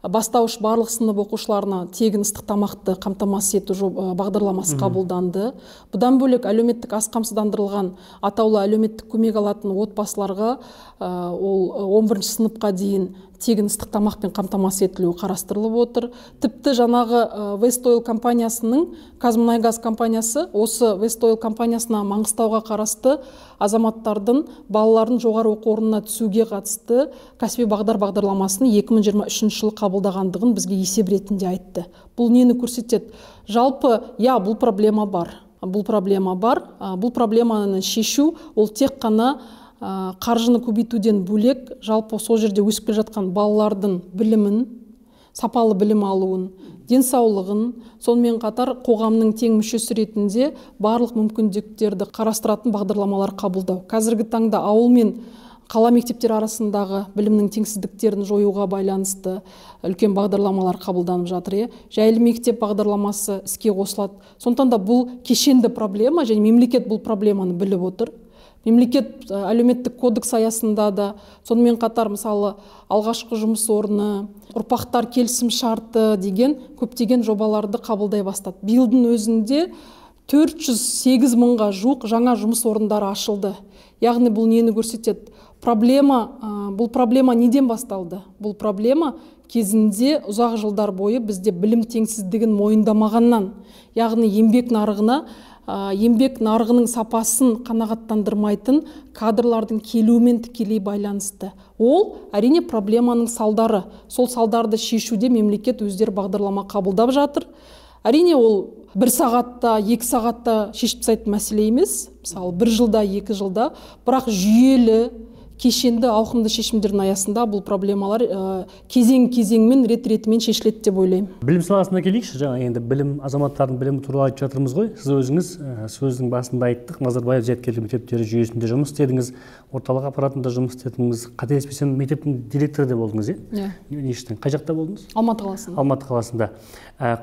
бастауыш барлық сынып оқушыларына тегін ыстық тамақты қамтамасыз ету бағдарламасы қабылданды. Бұдан бөлек әлеуметтік аз қамсыздандырылған атаулы әлеуметтік көмек алатын отбасыларға ол 11 сыныпқа дейін тегін ыстық тамақпен қамтамасыз етілуі қарастырылып отыр. Тіпті жаңағы West Oil компаниясының, Қазмұнайгаз компаниясы осы West Oil компаниясына Маңғыстауға қарасты азаматтардың балаларын жоғары оқу орнына түсуге қатысты кәсіби бағдар бағдарламасын 2023 жылы қабылдағандығын бізге есеп ретінде айтты. Бұл нені көрсетеді? Жалпы, иә, бұл проблема бар. Бұл проблема бар. Бұл проблеманы шешу ол тек қана қаржыны көбейтуден бөлек, жалпы сол жерде өсіп келе жатқан балалардың білімін, сапалы білім алуын, денсаулығын, сонымен қатар қоғамның тең мүшесі ретінде барлық мүмкіндіктерді қарастыратын бағдарламалар қабылдау. Қазіргі таңда ауыл мен қала мектептері арасындағы білімнің теңсіздіктерін жоюға байланысты үлкен бағдарламалар қабылданып жатыр. Жайлы мектеп бағдарламасы іске қосылады. Сондықтан да бұл кешенді проблема, және мемлекет бұл проблеманы біліп отыр. Мемлекет әлеуметтік кодекс аясында да, сонымен қатар мысалы алғашқы жұмыс орны, ұрпақтар келісім шарты деген көптеген жобаларды қабылдай бастады. Биылдың өзінде 408 мыңға жуық жаңа жұмыс орындары ашылды. Яғни бұл нені көрсетеді? Бұл проблема неден басталды? Бұл проблема кезінде ұзақ жылдар бойы бізде білім теңсіздігін мойындамағаннан, яғни еңбек нарығының сапасын қанағаттандырмайтын кадрлардың келуімен тікелей байланысты. Ол әрине проблеманың салдары. Сол салдарды шешуде мемлекет өздері бағдарлама қабылдап жатыр. Әрине ол бір сағатта, 2 сағатта шешіп тастайтын мәселе емес. Мысалы, 1 жылда, 2 жылда, бірақ жүйелі, кешенді, ауқымды шешімдердің аясында бұл проблемалар кезең-кезеңмен, рет-ретімен шешіледі деп ойлаймын. Білім саласына келейікші. Жаңа енді білім, азаматтардың білімі туралы айтып жатырмыз ғой. Сіз өзіңіз сөздің басында айттық, Назарбаев зияткерлік мектептері жүйесінде жұмыс істедіңіз, орталық аппаратында жұмыс істедіңіз. Қателеспесем, мектептің директоры да болдыңыз, иә? Иә. Қай жақта болдыңыз? Алматы қаласында. Алматы қаласында.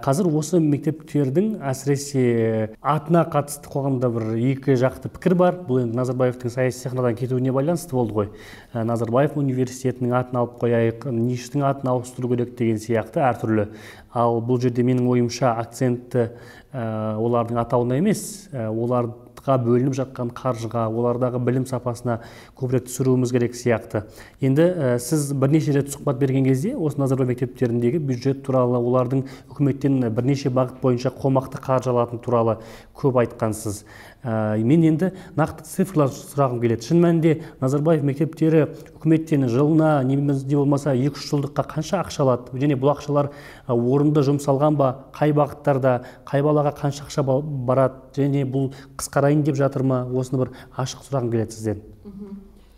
Қазір осы мектептердің әсіресе атына қатысты қоғамда бір екі жақты пікір бар. Бұл енді Назарбаевтың саяси сахнадан кетуіне байланысты болды ғой. Назарбаев университетінің атын алып қояйық, НИШ-тің атын ауыстыру керек деген сияқты әртүрлі. Ал бұл жерде менің ойымша акцентті олардың атауына емес, оларға бөлініп жатқан қаржыға, олардағы білім сапасына көбірек түсіруіміз керек сияқты. Енді сіз бірнеше рет сұхбат берген кезде осы Назарбаев мектептеріндегі бюджет туралы, олардың үкіметтен бірнеше бағыт бойынша қомақты қаржы алатын туралы көп айтқансыз. Мен енді нақты цифрлар сұрағым келеді. Шын мәнінде Назарбаев мектептері үкіметтен жылына не болмаса 2-3 жылдыққа қанша ақша алады? Және бұл ақшалар орынды жұмсалған ба? Қай бағыттарда, қай балаға қанша ақша барады? Және бұл қысқарайын деп жатыр ма? Осыны бір ашық сұрағым келеді сізден.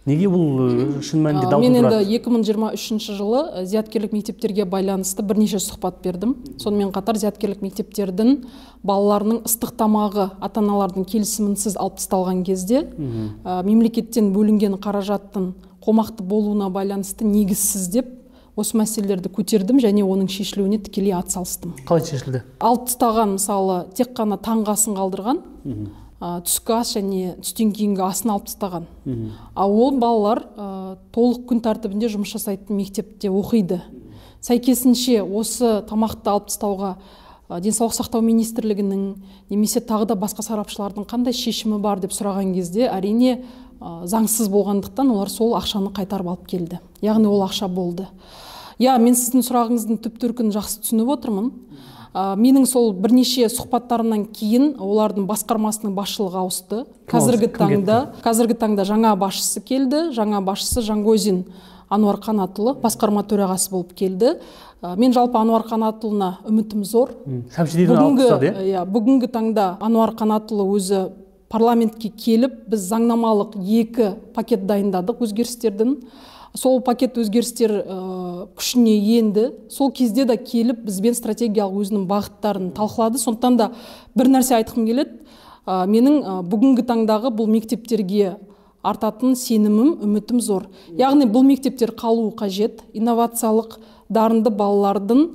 Неге бұл шын мәнінде дау Мен тудырады? енді 2023 жылы зияткерлік мектептерге байланысты бірнеше сұхбат бердім. Сонымен қатар зияткерлік мектептердің балаларының ыстық тамағы ата-аналардың келісімінсіз алып тасталған кезде, мемлекеттен бөлінген қаражаттың қомақты болуына байланысты негізсіз деп осы мәселелерді көтердім және оның шешілуіне тікелей атсалыстым. Қалай шешілді? Алып тастаған, мысалы, тек қана таңғы асын қалдырған, түскі ас және түстен кейінгі асын алып тастаған. Ал ол балалар толық күн тәртібінде жұмыс жасайтын мектепте оқиды. Сәйкесінше осы тамақты алып тастауға Денсаулық сақтау министрлігінің немесе тағы да басқа сарапшылардың қандай шешімі бар деп сұраған кезде, әрине заңсыз болғандықтан олар сол ақшаны қайтарып алып келді. Яғни ол ақша болды. Я, мен сіздің сұрағыңыздың түп төркінін жақсы түсініп отырмын. Менің сол бірнеше сұхбаттарымнан кейін олардың басқармасының басшылығы ауысты. Қазіргі таңда жаңа басшысы келді. Жаңа басшысы Жангозин Ануар Қанатұлы басқарма төрағасы болып келді. Мен жалпы Ануар Қанатұлына үмітім зор. Бүгінгі таңда Ануар Қанатұлы өзі парламентке келіп, біз заңнамалық 2 пакет дайындадық өзгерістердің. Сол пакет өзгерістер күшіне енді. Сол кезде де келіп бізбен стратегиялық өзінің бағыттарын талқылады. Сондықтан да бір нәрсе айтқым келеді. Менің бүгінгі таңдағы бұл мектептерге артатын сенімім, үмітім зор. Яғни бұл мектептер қалуы қажет, инновациялық дарынды балалардың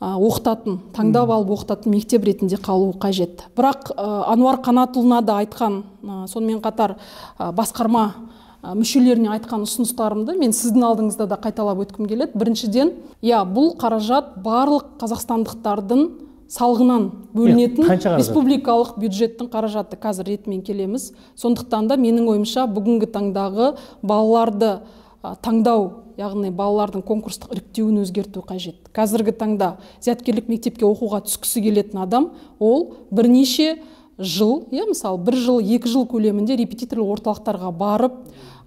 оқытатын, таңдап алып оқытатын мектеп ретінде қалуы қажет. Бірақ Ануар Қанатұлына да айтқан, сонымен қатар басқарма мүшелеріне айтқан ұсыныстарымды мен сіздің алдыңызда да қайталап өткім келеді. Біріншіден, бұл қаражат барлық қазақстандықтардың салығынан бөлінетін республикалық бюджеттің қаражаты. Қазір ретімен келеміз. Сондықтан да менің ойымша бүгінгі таңдағы балаларды таңдау, яғни балалардың конкурстық іріктеуін өзгерту қажет. Қазіргі таңда зияткерлік мектепке оқуға түскісі келетін адам, ол бірнеше жыл, мысалы, 1 жыл, 2 жыл көлемінде репетиторлық орталықтарға барып,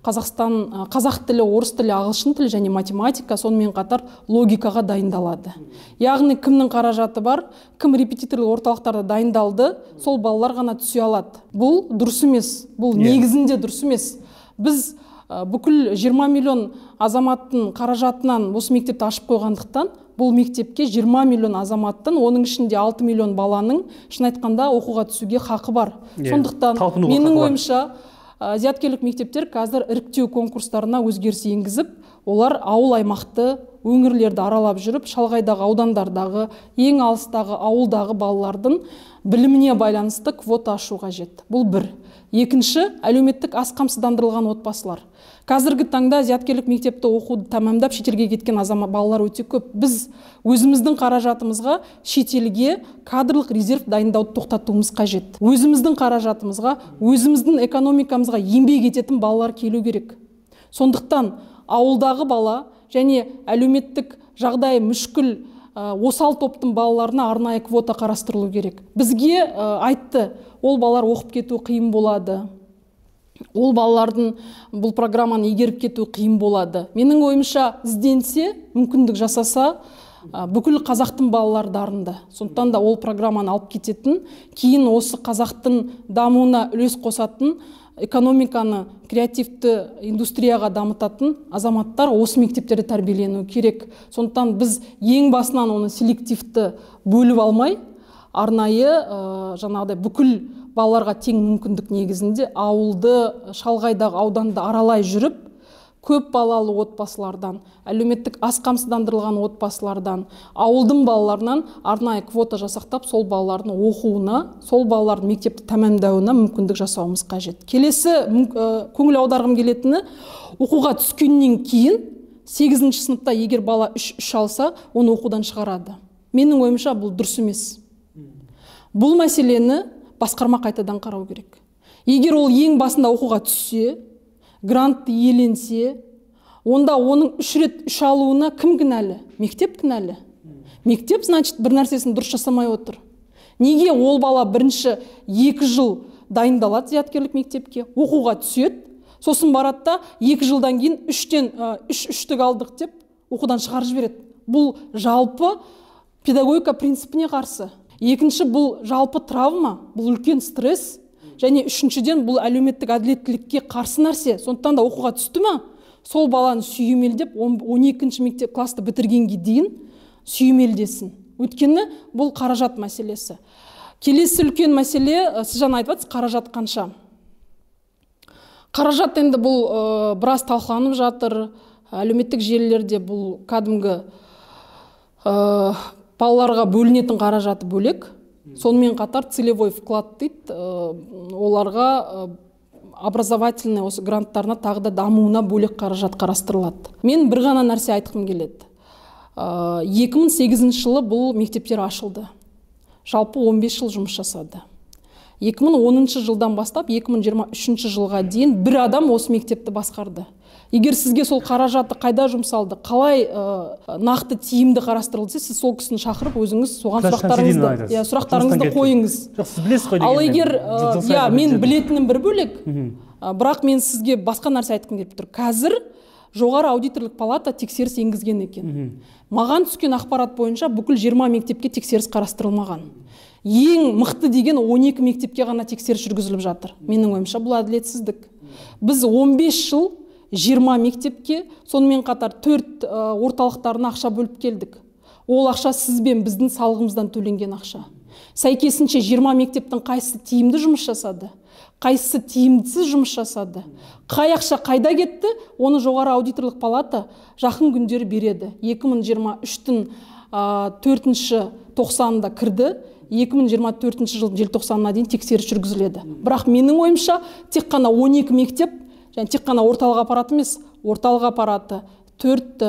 Қазақстан, қазақ тілі, орыс тілі, ағылшын тілі және математика, сонымен қатар логикаға дайындалады. Яғни кімнің қаражаты бар, кім репетиторлық орталықтарда дайындалды, сол балалар ғана түсе алады. Бұл дұрыс емес, бұл негізінде дұрыс емес. Біз бүкіл 20 миллион азаматтың қаражатынан осы мектепті ашып қойғандықтан, бұл мектепке 20 миллион азаматтың, оның ішінде 6 миллион баланың, шын айтқанда, оқуға түсуге хақы бар. Сондықтан менің ойымша, зияткерлік мектептер қазір іріктеу конкурстарына өзгеріс енгізіп, олар ауыл аймақты, өңірлерді аралап жүріп, шалғайдағы аудандардағы, ең алыстағы ауылдағы балалардың біліміне байланысты квота ашу қажет. Бұл бір. Екінші, әлеуметтік аз қамсыздандырылған отбасылар. Қазіргі таңда зияткерлік мектепті оқуды тәмамдап шетелге кеткен балалар өте көп. Біз өзіміздің қаражатымызға шетелге кадрлық резерв дайындауды тоқтатуымыз қажет. Өзіміздің қаражатымызға, өзіміздің экономикамызға еңбек ететін балалар келу керек. Сондықтан ауылдағы бала және әлеуметтік жағдайы мүшкіл осал топтың балаларына арнайы квота қарастырылу керек. Бізге айтты, ол балалар оқып кету қиын болады. Ол балалардың бұл программаны игеріп кету қиын болады. Менің ойымша, ізденсе, мүмкіндік жасаса, бүкіл қазақтың балалары дарынды. Сондықтан да ол программаны алып кететін, кейін осы қазақтың дамуына үлес қосатын, экономиканы креативті индустрияға дамытатын азаматтар осы мектептерде тәрбиелену керек. Сондықтан біз ең басынан оны селективті бөліп алмай, арнайы жаңағыдай бүкіл балаларға тең мүмкіндік негізінде ауылды, шалғайдағы ауданды аралай жүріп, көп балалы отбасылардан, әлеуметтік аз қамсыздандырылған отбасылардан, ауылдың балаларынан арнайы квота жасақтап, сол балалардың оқуына, сол балалардың мектепті тәмамдауына мүмкіндік жасауымыз қажет. Келесі көңіл аударғым келетіні, оқуға түскеннен кейін 8-ші сыныпта егер бала 3 алса, оны оқудан шығарады. Менің ойымша, бұл дұрыс емес. Бұл мәселені басқарма қайтадан қарау керек. Егер ол ең басында оқуға түссе, грантты иеленсе, онда оның 3 рет 3 алуына кім кінәлі? Мектеп кінәлі. Мектеп, значит, бір нәрсесін дұрыс жасамай отыр. Неге ол бала бірінші 2 жыл дайындалады зияткерлік мектепке, оқуға түседі, сосын барады да 2 жылдан кейін 3-тен 3-үштік алдық деп оқудан шығарып жібереді. Бұл жалпы педагогика принципіне қарсы. Екінші, бұл жалпы травма, бұл үлкен стресс. Және үшіншіден, бұл әлеуметтік әділеттілікке қарсы нәрсе. Сондықтан да оқуға түсті ма, сол баланы сүйемелдеп, 12-ші мектеп класты бітіргенге дейін сүйемелдесін. Өйткені бұл қаражат мәселесі. Келесі үлкен мәселе, сіз жаңа айтып жатсыз, қаражат қанша? Қаражат енді бұл біраз талқыланып жатыр. Әлеуметтік желілерде бұл кәдімгі балаларға бөлінетін қаражаты бөлек. Сонымен қатар целевой вклад дейді, оларға образовательный осы гранттарына тағы да дамуына бөлек қаражат қарастырылады. Мен бір ғана нәрсе айтқым келеді. 2008 жылы бұл мектептер ашылды. Жалпы 15 жыл жұмыс жасады. 2010 жылдан бастап 2023 жылға дейін бір адам осы мектепті басқарды. Егер сізге сол қаражаты қайда жұмсалды, қалай нақты тиімді қарастырылды, сіз сол кісіні шақырып өзіңіз соған сұрақтарыңызды қойыңыз. Жоқ, сіз білесіз ғой. Ал егер мен білетінім бір бөлек, бірақ мен сізге басқа нәрсе айтқым келіп тұр. Қазір жоғары аудиторлық палата тексеріс енгізген екен. Маған түскен ақпарат бойынша бүкіл 20 мектепке тексеріс қарастырылмаған. Ең мықты деген 12 мектепке ғана тексеріс жүргізіліп жатыр. Менің ойымша, бұл әділетсіздік. Біз 15 жыл 20 мектепке, сонымен қатар 4 орталықтарына ақша бөліп келдік. Ол ақша сіз бен біздің салығымыздан төленген ақша. Сәйкесінше 20 мектептің қайсысы тиімді жұмыс жасады, қайсысы тиімдісіз жұмыс жасады, қай ақша қайда кетті, оны жоғары аудиторлық палата жақын күндері береді. 2023-тің 4-ші тоқсанында кірді, 2024 жылдың желтоқсанына дейін тексеріс жүргізіледі. Бірақ менің ойымша, тек қана 12 мектеп, және тек қана орталық аппараты емес, орталық аппараты, 4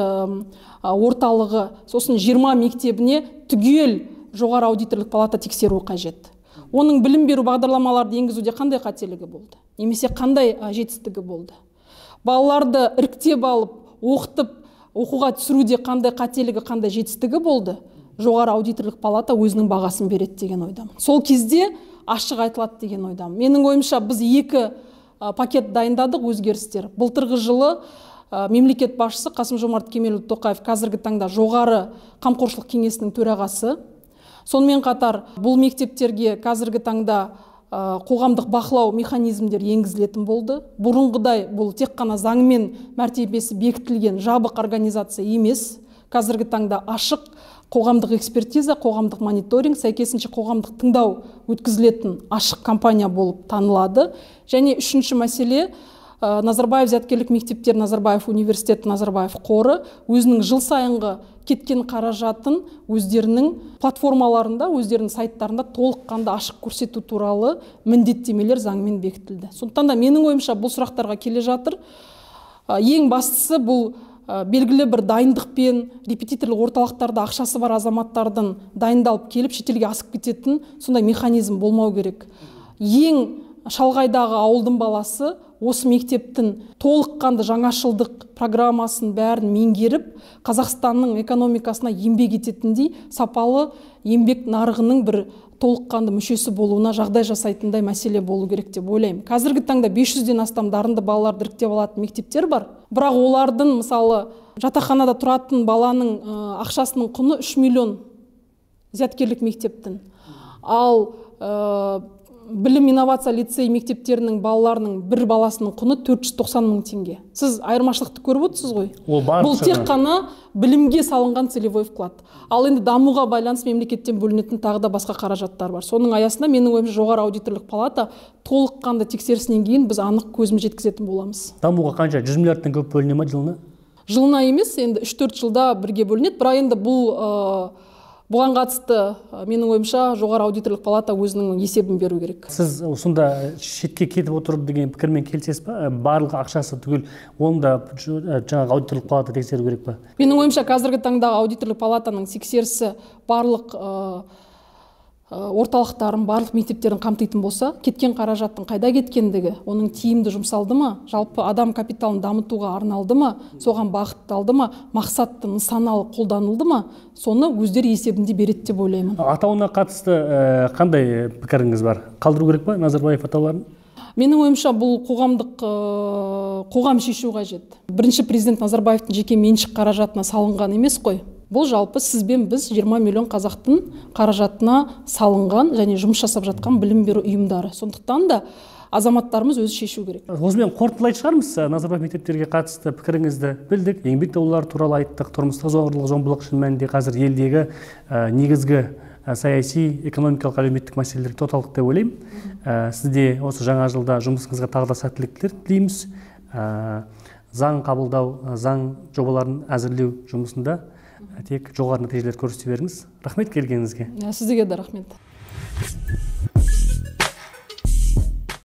орталығы, сосын 20 мектебіне түгел жоғары аудиторлық палата тексеру қажет. Оның білім беру бағдарламаларды енгізуде қандай қателігі болды? Немесе қандай жетістігі болды? Балаларды іріктеп алып, оқытып, оқуға түсіруде қандай қателігі, қандай жетістігі болды, жоғары аудиторлық палата өзінің бағасын береді деген ойдамын. Сол кезде ашық айтылады деген ойдамын. Менің ойымша, біз 2 пакет дайындадық өзгерістер. Былтырғы жылы мемлекет басшысы Қасым-Жомарт Кемелұлы Тоқаев қазіргі таңда жоғары қамқоршылық кеңесінің төрағасы. Сонымен қатар бұл мектептерге қазіргі таңда қоғамдық бақылау механизмдері енгізілетін болды. Бұрынғыдай бұл тек қана заңмен мәртебесі бекітілген жабық организация емес. Қазіргі таңда ашық қоғамдық экспертиза, қоғамдық мониторинг, сәйкесінше қоғамдық тыңдау өткізілетін ашық компания болып танылады. Және үшінші мәселе, Назарбаев зияткерлік мектептер, Назарбаев университеті, Назарбаев қоры өзінің жыл сайынғы кеткен қаражатын өздерінің платформаларында, өздерінің сайттарында толыққанды ашық көрсету туралы міндеттемелер заңмен бекітілді. Сондықтан да менің ойымша бұл сұрақтарға келе жатыр. Ең бастысы бұл белгілі бір дайындықпен репетиторлық орталықтарда ақшасы бар азаматтардың дайындалып келіп шетелге асып кететін сондай механизм болмау керек. Ең шалғайдағы ауылдың баласы осы мектептің толыққанды жаңашылдық программасын бәрін меңгеріп, Қазақстанның экономикасына еңбек ететіндей сапалы еңбек нарығының бір толыққанды мүшесі болуына жағдай жасайтындай мәселе болу керек деп ойлаймын. Қазіргі таңда 500-ден астам дарынды балаларды іріктеп алатын мектептер бар. Бірақ олардың, мысалы, жатақханада тұратын баланың ақшасының құны 3 миллион зияткерлік мектептің. Ал білім инновация лицей мектептерінің балаларының бір баласының құны 490 мың теңге. Сіз айырмашылықты көріп отырсыз ғой? Бұл тек қана білімге салынған целевой вклад. Ал енді дамуға байланысты мемлекеттен бөлінетін тағы да басқа қаражаттар бар. Соның аясында менің ойымша жоғары аудиторлық палата толыққанды тексерісінен кейін біз анық көзіміз жеткізетін боламыз. Дамуға қанша? 100 миллиардтан көп бөліне ма жылына? Жылына емес, енді 3-4 жылда бірге бөлінеді. Бірақ енді бұл бұған қатысты менің ойымша жоғары аудиторлық палата өзінің есебін беру керек. Сіз сонда шетке кетіп отыр деген пікірмен келісесіз ба? Барлық ақшасы түгел оны да жаңағы аудиторлық палата тексеру керек па? Менің ойымша қазіргі таңдағы аудиторлық палатаның тексерісі барлық орталықтарын, барлық мектептерін қамтитын болса, кеткен қаражаттың қайда кеткендігі, оның тиімді жұмсалды ма, жалпы адам капиталын дамытуға арналды ма, соған бағытталды ма, мақсатты нысаналы қолданылды ма, соны өздері есебінде береді деп ойлаймын. Атауына қатысты қандай пікіріңіз бар? Қалдыру керек па Назарбаев атауларын? Менің ойымша бұл қоғамдық қоғам шешу қажет. Бірінші президент Назарбаевтың жеке меншік қаражатына салынған емес қой. Бұл жалпы сіз бен біз 20 миллион қазақтың қаражатына салынған және жұмыс жасап жатқан білім беру ұйымдары. Сондықтан да азаматтарымыз өзі шешу керек. Осымен қорытындылайтын шығармыз. Назарбаев мектептерге қатысты пікіріңізді білдік. Еңбек даулары туралы айттық. Тұрмыстық зорлық зомбылық шын мәнінде қазір елдегі негізгі саяси, экономикалық, әлеуметтік мәселелерге тоқталдық деп ойлаймын. Сізде осы жаңа жылда жұмысыңызға тағы да сәттіліктер тілейміз. Заң қабылдау, заң жобаларын әзірлеу жұмысында тек жоғары нәтижелер көрсете беріңіз. Рахмет келгеніңізге. Сізге де рахмет.